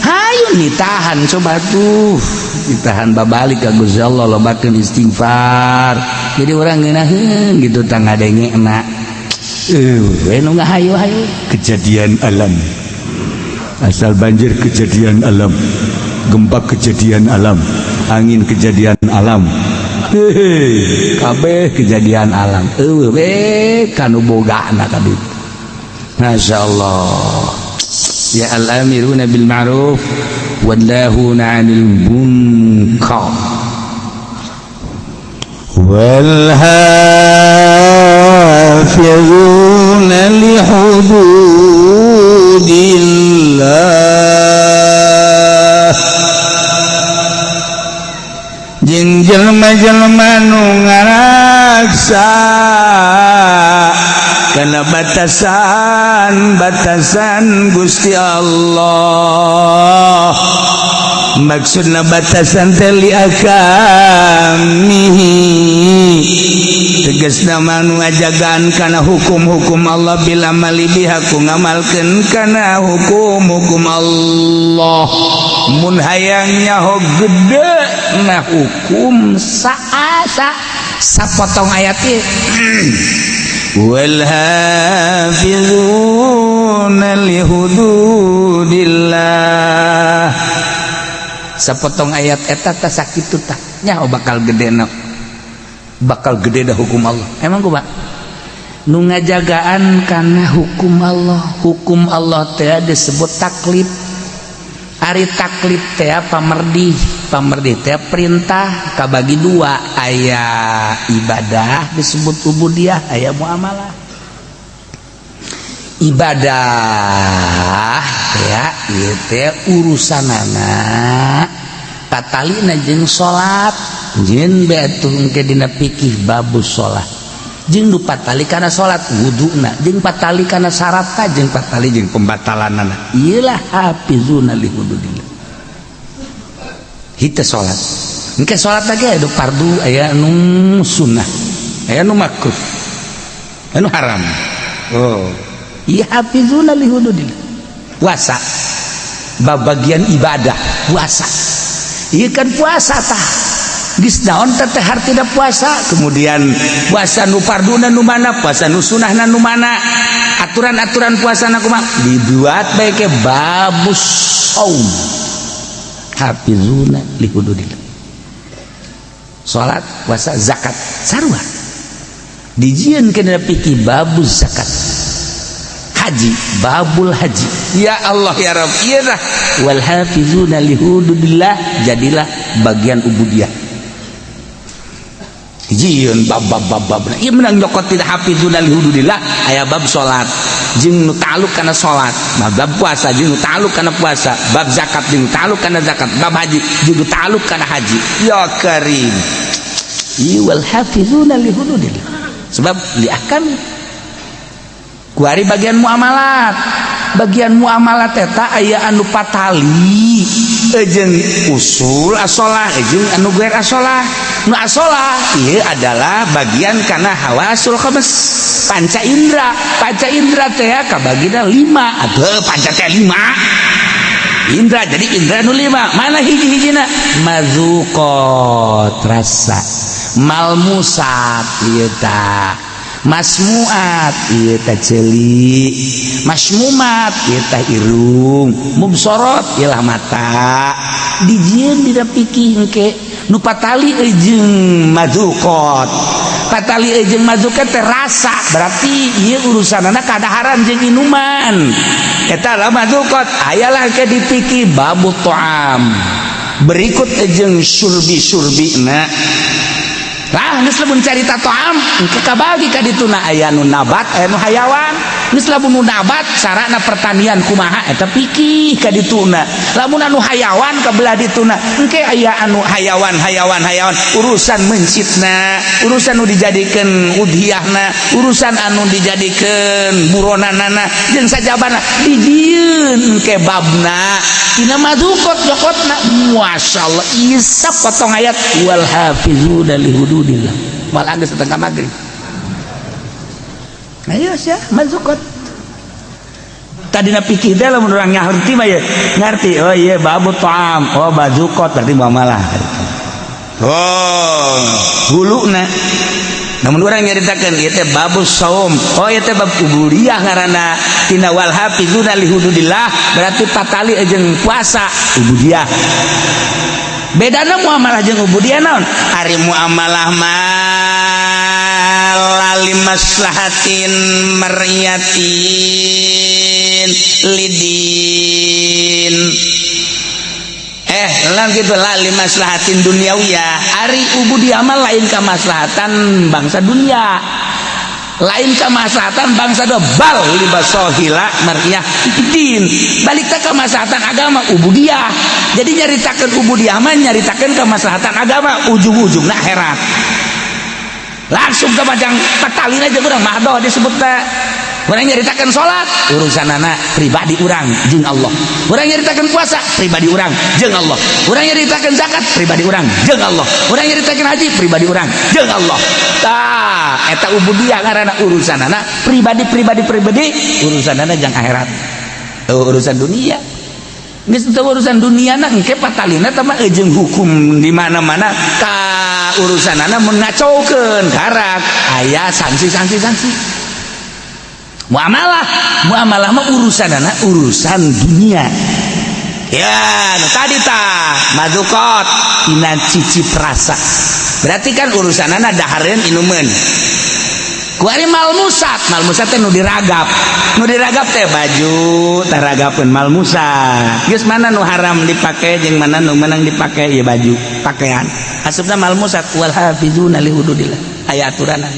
Hayu nitahan coba tuh. Ditahan babalik ka Gusti Allah, lobakeun istighfar. Jadi orang ngeunaheun gitu tah ngadenge enak. We nu ngahayu-hayu kejadian alam, asal banjir kejadian alam, gempa kejadian alam, angin kejadian alam. Hehe, kabeh kejadian alam. Eueuh we kanu bogana ka ditu. Masya Allah. Ya al-amiruna bil ma'ruf wan nahuna 'anil munkar. Wal hafizuna li hududillah, jeung jelema-jelema nu ngaraksa kana batasan-batasan Gusti Allah. Maksudna batasan teh li ahkamihi, tegasna mah nu ngajagaan kana hukum-hukum Allah, bil amali biha, ku ngamalkeun kana hukum-hukum Allah. Mun hayang nyaho gede na hukum saasa sapotong ayat ieu, wal hafizuna li hududillah, sapotong ayat eta tah sakitu tah nyaho bakal gede na, bakal gede dah hukum Allah. Emang kumaha nu ngajagaan kana hukum Allah? Hukum Allah teh disebut taklif. Ari taklif teh pamerdih. Pamerdih teh perintah, kabagi dua: aya ibadah disebut ubudiyah, aya muamalah. Ibadah ya ieu teh urusanana patalina jeung salat, jeung bae atuh engke dina fikih babus salat, jeung nu patali kana salat wuduna, jeung patali kana syaratna, jeung patali jeung pembatalanana. Ieu lah hafizuna li hududillah. Hita salat engke, salat lagi aya fardu, aya nu sunnah, aya nu makruh, aya nu haram. Oh iya, hafizuna li hududillah. Puasa, bagian ibadah puasa. Iya kan, puasa tah geus naon teh hartina puasa? Kemudian puasa nu farduna nu mana, puasa nu sunahna nu mana, aturan-aturan puasa na kumaha, dibuat bae ke babus saum, hafizuna li hududillah. Salat, puasa, zakat sarua dijieun kana fikih babus zakat. Haji, babul haji. Ya Allah ya Rabb, iya dah wal hafizuna li hududillah, jadilah bagian ubudiyah. Jieun bab bab bab bab. Ieu menang nyokot tidak hafizuna li hududillah, aya bab salat jeung nu ta'alluq kana salat, bab puasa jeung nu ta'alluq kana puasa, bab zakat jeung nu ta'alluq kana zakat, bab haji jeung nu ta'alluq kana haji. Ya Karim. Ieu wal hafizuna li hududillah, sebab li ahkami. Kuari bagian muamalat. Bagian muamalat eta aya anu patali jeung usul asolah jeung anu guer asolah. Nu asolah ieu adalah bagian kana hawasul khams, panca indra. Panca indra teh kabagina lima atuh. Panca teh lima indra, jadi indra nu lima mana hiji-hijina? Mazuqot, rasa, malmusat ieu tah, masmuat ieu teh ceuli, masmumat ieu teh irung, mubsorot ieu mata. Dijieun dina fikih engke nu patali jeung mazuqot. Patali jeung mazuqot teh rasa, berarti ieu urusanana kadaharan jeung inuman, eta lah mazuqot. Ayalah ke di fikih babu ta'am, berikut jeung surbi-surbi. Na lah, geus lamun carita ta'am engke kabagi ka dituna, aya nu nabat, aya nu hayawan. Geus lamun nu nabat sarana pertanian kumaha, eta fikih ka dituna. Lamun anu hayawan ka belah dituna engke aya anu hayawan hayawan hayawan, urusan mencitna, urusan nu dijadikeun udhiyahna, urusan anu dijadikeun buronanana jeung sajabana, dijieun engke babna tina madukot jokotna. Masyaallah, isap potong ayat wal hafizuna li hududillah, malah geus setengah maghrib. Ayo sia mazukot tadi na pikir teh, lamun urang ngarti mah ya ngarti, oh iya babu ta'am, oh bazukot berarti muamalah, oh huluna. Namun orang nyaritakeun ieu teh babus saum, oh ieu teh bab ubudiyah ngaranna, tina wal hafizuna li hududillah berarti patali jeung puasa, ubudiyah. Bedana muamalah jeung ubudiyah naon? Ari muamalah mah lali maslahatin mar'iyatin lidin, lah gitu lah, li maslahatin duniawiyah. Ari ubudiyah mah lain kemaslahatan bangsa dunia, lain kemaslahatan bangsa do, bal li basohila mar'iyah din, balik teh kemaslahatan agama ubudiyah. Jadi nyaritakeun ubudiyah mah nyaritakeun kemaslahatan agama, ujung-ujungna akhirat. Langsung ke macam patalin aja urang mahdoh disebut teh. Urang nyaritakeun salat, urusanana pribadi urang jeung Allah. Urang nyaritakeun puasa, pribadi urang jeung Allah. Urang nyaritakeun zakat, pribadi urang jeung Allah. Urang nyaritakeun haji, pribadi urang jeung Allah. Tah, eta ubudiyah ngaranna, urusanana pribadi, pribadi, pribadi, urusanana jang akhirat. Oh, urusan dunia. Geus teu urusan dunia na engke patalina teh mah jeung hukum di mana-mana ka urusanana mun ngacaukeun karak aya sanksi-sanksi sanksi. Muamalah, muamalah mah urusanana urusan dunia. Ya, nu tadi tah madukot tina cicip rasa. Berarti kan urusanana dahareun, inumeun. Kuari malmusat, malmusat teh nu diragap. Nu diragap teh baju, taragapeun malmusat. Geus mana nu haram dipake jeung mana nu menang dipake ya baju, pakaian. Asupna malmusat wal hafizuna li hududillah. Aya aturanan.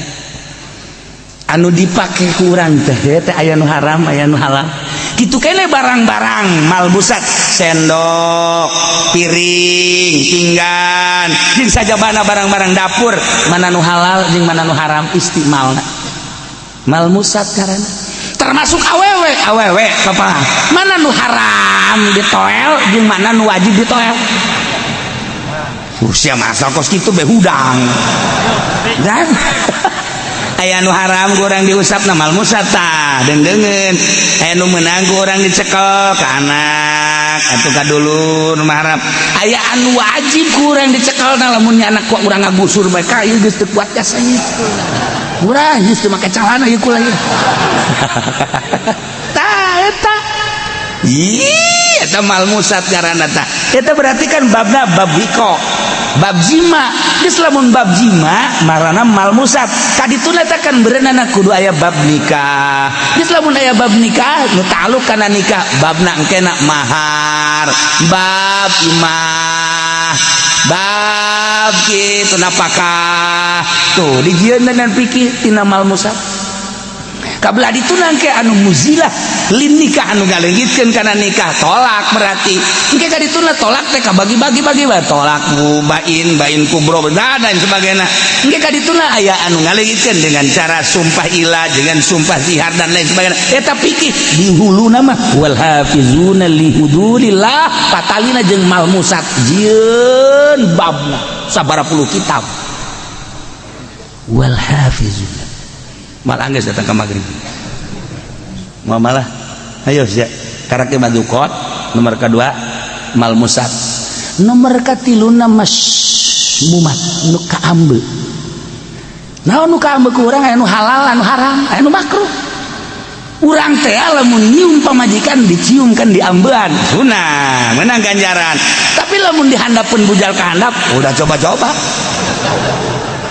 Anu dipake ku urang teh teh aya nu haram, aya nu halal. Kitu kene barang-barang malmusat, sendok, piring, pinggan, jeung sajabana barang-barang dapur, mana nu halal jeung mana nu haram istimalna. Malmusat karena termasuk awewe, awewe apa? Mana nu haram ditoel jeung mana nu wajib ditoel. Usia masa kos kitu be hudang. Dan aya nu haram ku urang diusap na malmusat tah, deungdeungeun. Aya nu meunang ku urang dicekel ka anak atuh ka dulur nu haram. Aya anu wajib ku urang dicekel na lamun nya anak ku urang ngagusur bae ka ieu geus teu kuat jasa ieu. Urang geus teu make calana ieu kula ieu. Tah eta. Ih, eta malmusat ngaranna tah. Eta berarti kan babna bab wiko, bab jima. Geus lamun bab jima marana malmusat. Kadituna teh kan berenana kudu aya bab nikah. Geus lamun aya bab nikah nu ta'alluq kana nikah, babna engkena mahar, bab imah, bab kitu napakah. Tuh dijieun dengan fikih tina malmusat. Kabelah dituna engke anu muzilah lin nikah, anu ngaleungitkeun kana nikah, tolak berarti. Engke ka dituna tolak teh kabagi-bagi bagi bae, tolak ku bain, bain kubro dan lain sebagainya. Engke ka dituna aya anu ngaleungitkeun dengan cara sumpah ila, dengan sumpah zihar dan lain sebagainya. Eta fikih di huluna mah wal hafizuna li hududillah, patalina jeung malmusat jieun babna sabaraha puluh kitab. Wal hafizuna malah geus datang ke maghrib. Muamalah ayo sia karakter madukot nomor kedua malmusat, nomor katiluna masmumat nu kaambe. Naon nu kaambe ku urang? Aya nu halal, anu haram, aya nu makruh. Urang teh lamun nyium pamajikan, dicium kan diambean sunah, menang ganjaran. Tapi lamun dihandapun bujal ka handap, udah coba-coba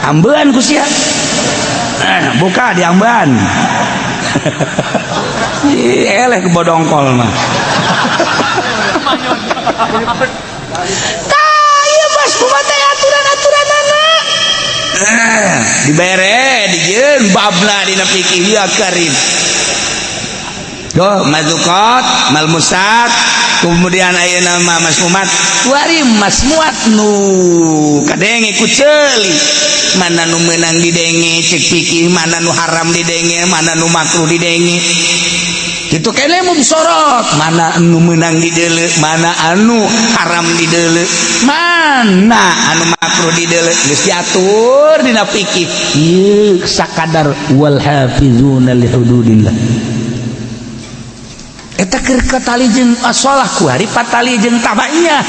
ambean ku sia, buka diambean. Ih, eleh ke bodongkol mah. Tah ieu mas kumaha teh aturan-aturanana dibere dijieun babna dina fikih ya karim. Tuh madukot, malmusat, kemudian ayeuna mah masmumat. Wari masmuat nu kadenge ku ceuli. Mana nu meunang didenge cek fikih, mana nu haram didenge, mana nu makruh didenge. Kitu kene mubsorot, mana anu meunang dideuleu, mana anu haram dideuleu, mana anu makruh dideuleu, geus diatur dina fikih. Ieu sakadar wal hafizuna li hududillah. Eta keur katali jeung asolah kuari patali jeung tabaiyah.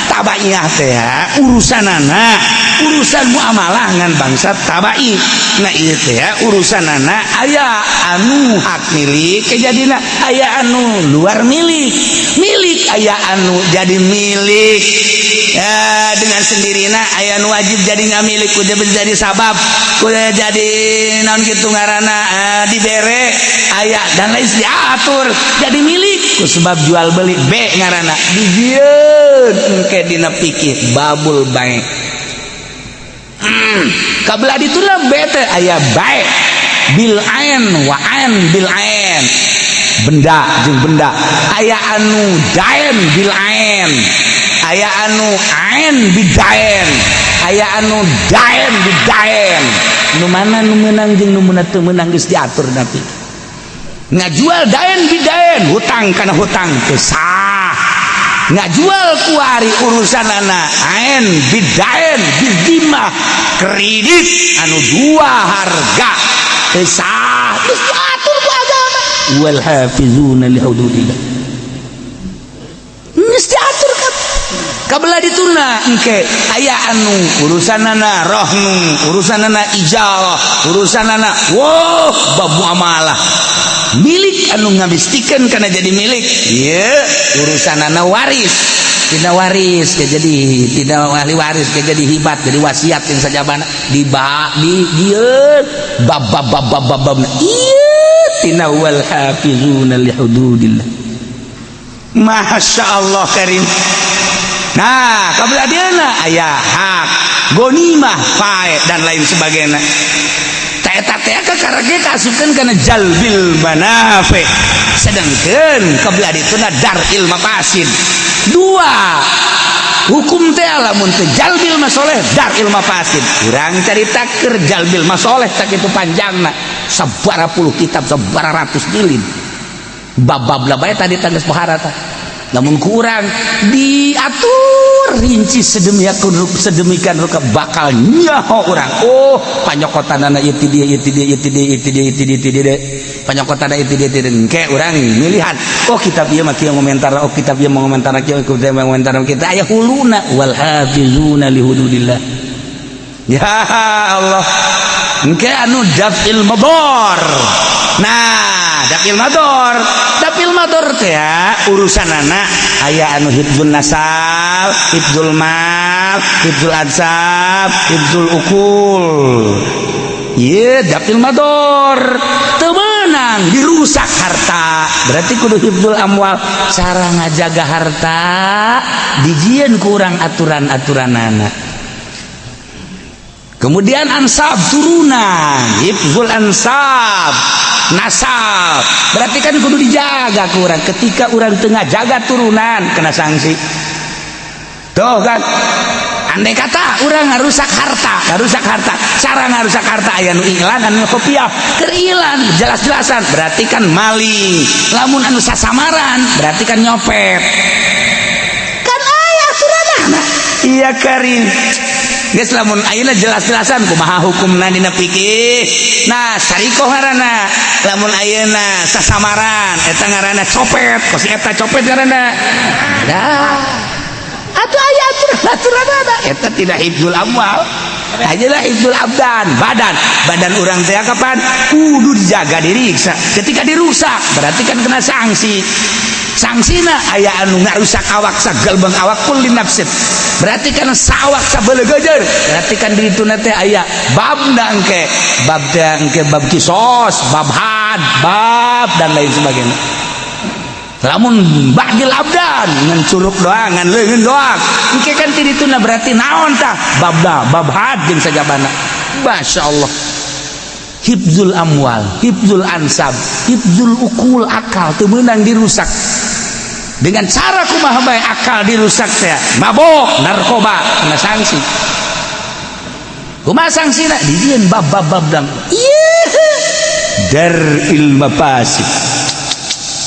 Tabaiyah teh urusanana urusan muamalah ngan bangsa tabai. Nah ieu teh urusanana aya anu hak milik kejadina, aya anu luar milik. Milik aya anu jadi milik ya, dengan sendirina, aya anu wajib jadi ngamilik kudu jadi sabab, kudu jadi naon kitu ngaranna, dibere aya dan lain diatur jadi milik ku sebab jual beli B ngaranna dijieun engke dina fikih babul bai. Kabelah dituna B teh aya bai bil ain wa ain bil ain, benda jeung benda, aya anu dain bil ain, aya anu ain bidain, aya anu dain bidain. Nu mana nu meunang jeung nu teu meunang geus diatur nanti. Ngajual dain bidain, hutang kana hutang, teu sah. Ngajual kuari urusanana ain bidain bidimah, kredit anu dua harga, teu sah. Geus diatur ku agama, wal hafizuna li hududillah. Geus diatur kan kabelah dituna. Engke aya anu urusanana rohnu, urusanana ijarah, urusanana wow, bab muamalah milik anu ngabistikeun kana jadi milik ieu, urusanana waris, tidak waris ke jadi tidak ahli waris ke jadi hibat, jadi wasiat yang sajabana di ba di dieu bab bab bab bab bab bab ieu tina wal hafizuna li hududillah. Masya Allah karim. Nah, kabelah dieuna aya hak gonimah, fae, dan lain sebagainya. Eta teh kakarage kaasupkeun kana jalbil manafi, sedangkan kabelah dituna dar'il mafasid. Dua hukum teh, lamun teu jalbil masoleh, dar'il mafasid. Urang carita keur jalbil masoleh tak itu panjangna, sabara puluh kitab, sabara ratus jilid, bab-bab lah bae tadi tangges pohara tah. Namun kurang diatur rinci sedemikian sedemikian rupa, bakal nyaho urang, oh, panyokotanana ieu ti dieu, ieu ti dieu, ieu ti dieu, ieu ti dieu, ieu ti dieu, ti dieu, panyokotanana ieu ti dieu, ti dieu. Engke urang milihan, oh, kitab ieu mah kieu ngomentar, oh, kitab ieu mah ngomentar kieu, kitab ieu ngomentar kieu. Aya huluna wal hafizuna li hududillah. Ya Allah, engke anu daf'il madar. Nah, daf'il madar, daf'il madar teh ya, urusanana aya anu hifdzul nasab, hifdzul mal, hifdzul ansab, hifdzul ukul. Ieu daf'il madar. Teu meunang dirusak harta, berarti kudu hifdzul amwal. Cara ngajaga harta dijieun kurang aturan-aturanana. Kemudian ansab, turunan, hifzul ansab, nasab, berarti kan kudu dijaga kurang. Ketika orang tengah jaga turunan, kena sanksi tuh kan. Andai kata orang ngarusak harta, ngarusak harta, cara ngarusak harta aya nu iklan, anu kopiah. Keur ilan jelas-jelasan berarti kan maling, lamun anu sasamaran berarti kan nyopet. Kan aya aturanana. Iya karim. Geus, lamun ayeuna jelas-jelasan kumaha hukumna dina fikih. Nah, sarikoh ngaranna. Lamun ayeuna sasamaran eta ngaranna copet, kos eta copet ngaranna. Dah. Atuh aya aturan-aturanana. Eta tidak hifdzul amwal. Ajalah hifdzul abdan, badan. Badan urang teh kapan kudu dijaga, diriksa. Ketika dirusak berarti kan kena sanksi. Sanksina aya anu ngarusak awak sagelbeng awak, kulli nafsin, berarti kan sawak sabelegejer, berarti kan di dituna teh aya babna. Engke bab teh, engke bab kisos, bab had, bab dan lain sebagainya. Lamun ba'dil abdan ngan curug doang, ngan leungeun doang, engke kan ti dituna berarti naon tah babna, bab had jeung sajabana. Masya Allah, hifdzul amwal, hifdzul ansab, hifdzul ukul, akal teu meunang dirusak. Dengan cara kumaha bae akal dirusak teh? Mabok, narkoba, kena sanksi. Kumaha sanksina? Dijieun bab bab bab dang ieu dar'il mafasid.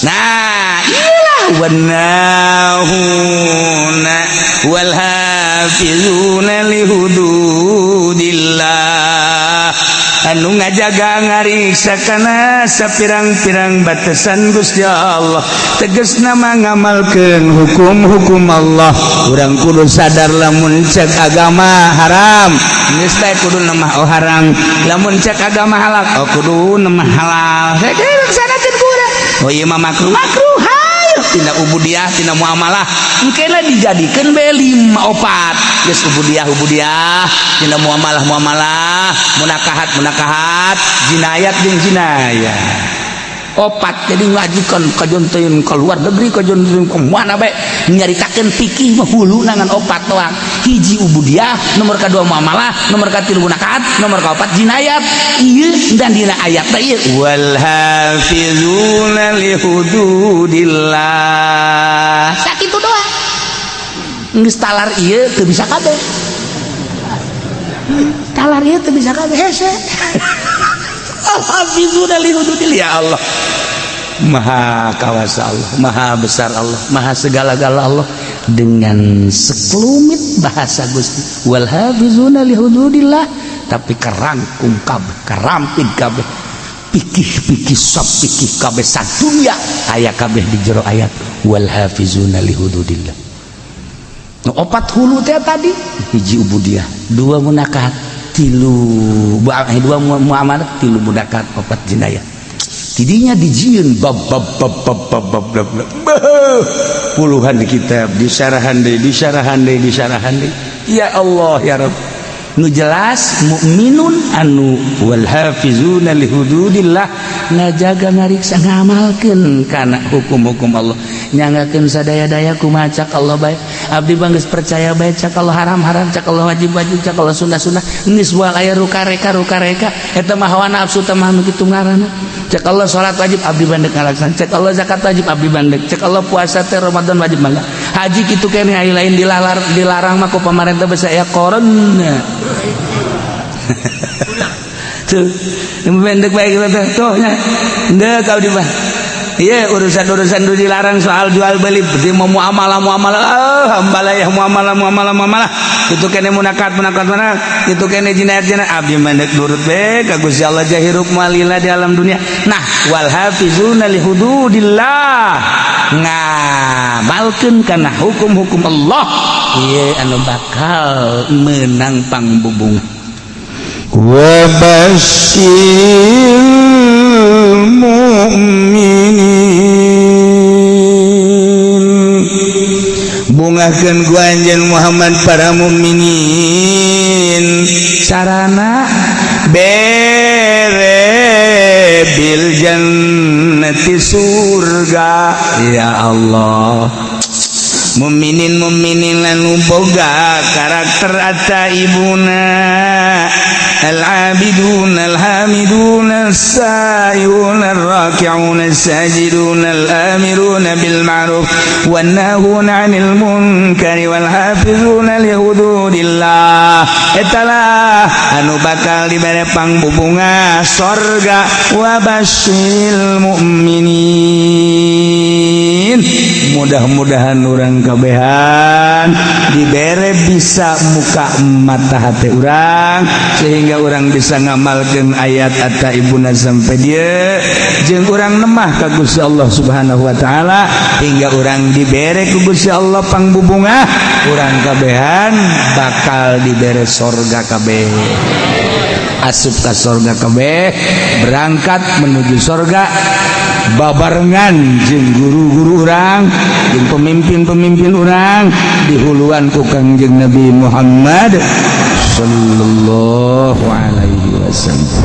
Nah, iyalah wanahuna wal hafizuna li hududillah, anu ngajaga ngariksa kana sapirang-pirang batasan Gusti Allah, tegasna mah ngamalkeun hukum-hukum Allah. Urang kudu sadar, lamun cek agama haram, geus bae kudu mah oh haram, lamun cek agama halal, oh kudu mah halal. Laksanakeun ku urang. Oh, ieu mah makruh, makruh, hayu tina ubudiah, tina muamalah. Engkena dijadikeun bae lima opat geus: ubudiah ubudiah, tina muamalah muamalah, munakahat munakahat, jinayat jeung jinayat, opat. Jadi ngajikan kajon teuing ke luar negeri, kajon teuing ke mana bae, nyaritakeun fikih mah hulu ngan opat doang: hiji ubudiah, nomor kedua muamalah, nomor katilu munakahat, nomor kaopat jinayat. Ieu dan dina ayat teh ieu wal hafizuna li hududillah, sakitu doang. Geus talar ieu teu bisa kabeh, talar ieu teu bisa kabeh, hese. Al hafizuna li hududillah, ya Allah. Maha kawasa Allah, maha besar Allah, maha segala-gala Allah dengan sekelumit bahasa Gusti wal hafizuna li hududillah, tapi kerangkum kabeh, kerampit kabeh, pikih-pikih sop pikih kabeh, sadunya aya kabeh di jero ayat wal hafizuna li hududillah. Nu opat hulu teh tadi, hiji ubudiyah, dua munakat, tilu dua muamalat, tilu munakat, opat jinayah. Tidinya dijieun bab bab bab bab bab bab bab, bab. Puluhan kitab disyarahan deui, disyarahan deui, disyarahan deui. Ya Allah, ya Rabb, nu jelas mukminun anu wal hafizuna li hududillah, ngajaga, ngariksa, ngamalkeun kana hukum-hukum Allah, nyanggakeun sadaya-daya kumaha cak Allah bae. Abdi mah geus percaya bae, cak Allah haram haram, cak Allah wajib wajib, cak Allah sunnah sunnah. Geus moal aya rukareka rukareka, eta mah hawa nafsu teh mah nu kitu ngaranna. Cek Allah salat wajib, abdi bandek ngalaksan. Cek Allah zakat wajib, abdi bandek. Cek Allah puasa teh Ramadan wajib, mangga. Haji kitu keneh, aya lain dilalar, dilarang mah ku pamarentah basa aya corona tuh, pendek baik teh tuh nya. Ndek abdi mah. Iya, urusan-urusan itu dilarang soal jual beli, berarti mau muamalah muamalah, ah hambalayah muamalah muamalah muamalah itu kene munakat munakat mana itu kene jinayat jinayat, abdi mandek nurut be ka Gusti Allah, jahirup malila di alam dunia. Nah, wal hafizuna li hududillah, ngamalkeun kana hukum-hukum Allah, ieu anu bakal menang pangbubung. وبشر المؤمنين, bungahkeun ku anjeun Muhammad para mukminin. Sarana bere bil jannati surga. Ya Allah, mukminin mukminin anu boga karakter attaibuna al-abidun al-hamidun as-saihun ar-raki'un as-sajidun al-amirun bil ma'ruf wan nahun 'anil munkari wal hafizuna li hududillah, etalah anu bakal dibere pangbubunga sorga. Wa basyiril mu'minin, mudah-mudahan urang kabehan dibere bisa muka mata hati urang sehingga urang bisa ngamalkeun ayat attaibuna sampai dia jeung urang nemah ka Gusti Allah Subhanahu wa taala hingga urang dibere ku Gusti Allah pangbubunga, urang kabehan bakal dibere sorga kabeh, asup ka sorga kabeh, berangkat menuju sorga babarengan jeung guru-guru urang jeung pemimpin-pemimpin urang dihuluan ku Kangjeng Nabi Muhammad sallallahu alaihi wasallam.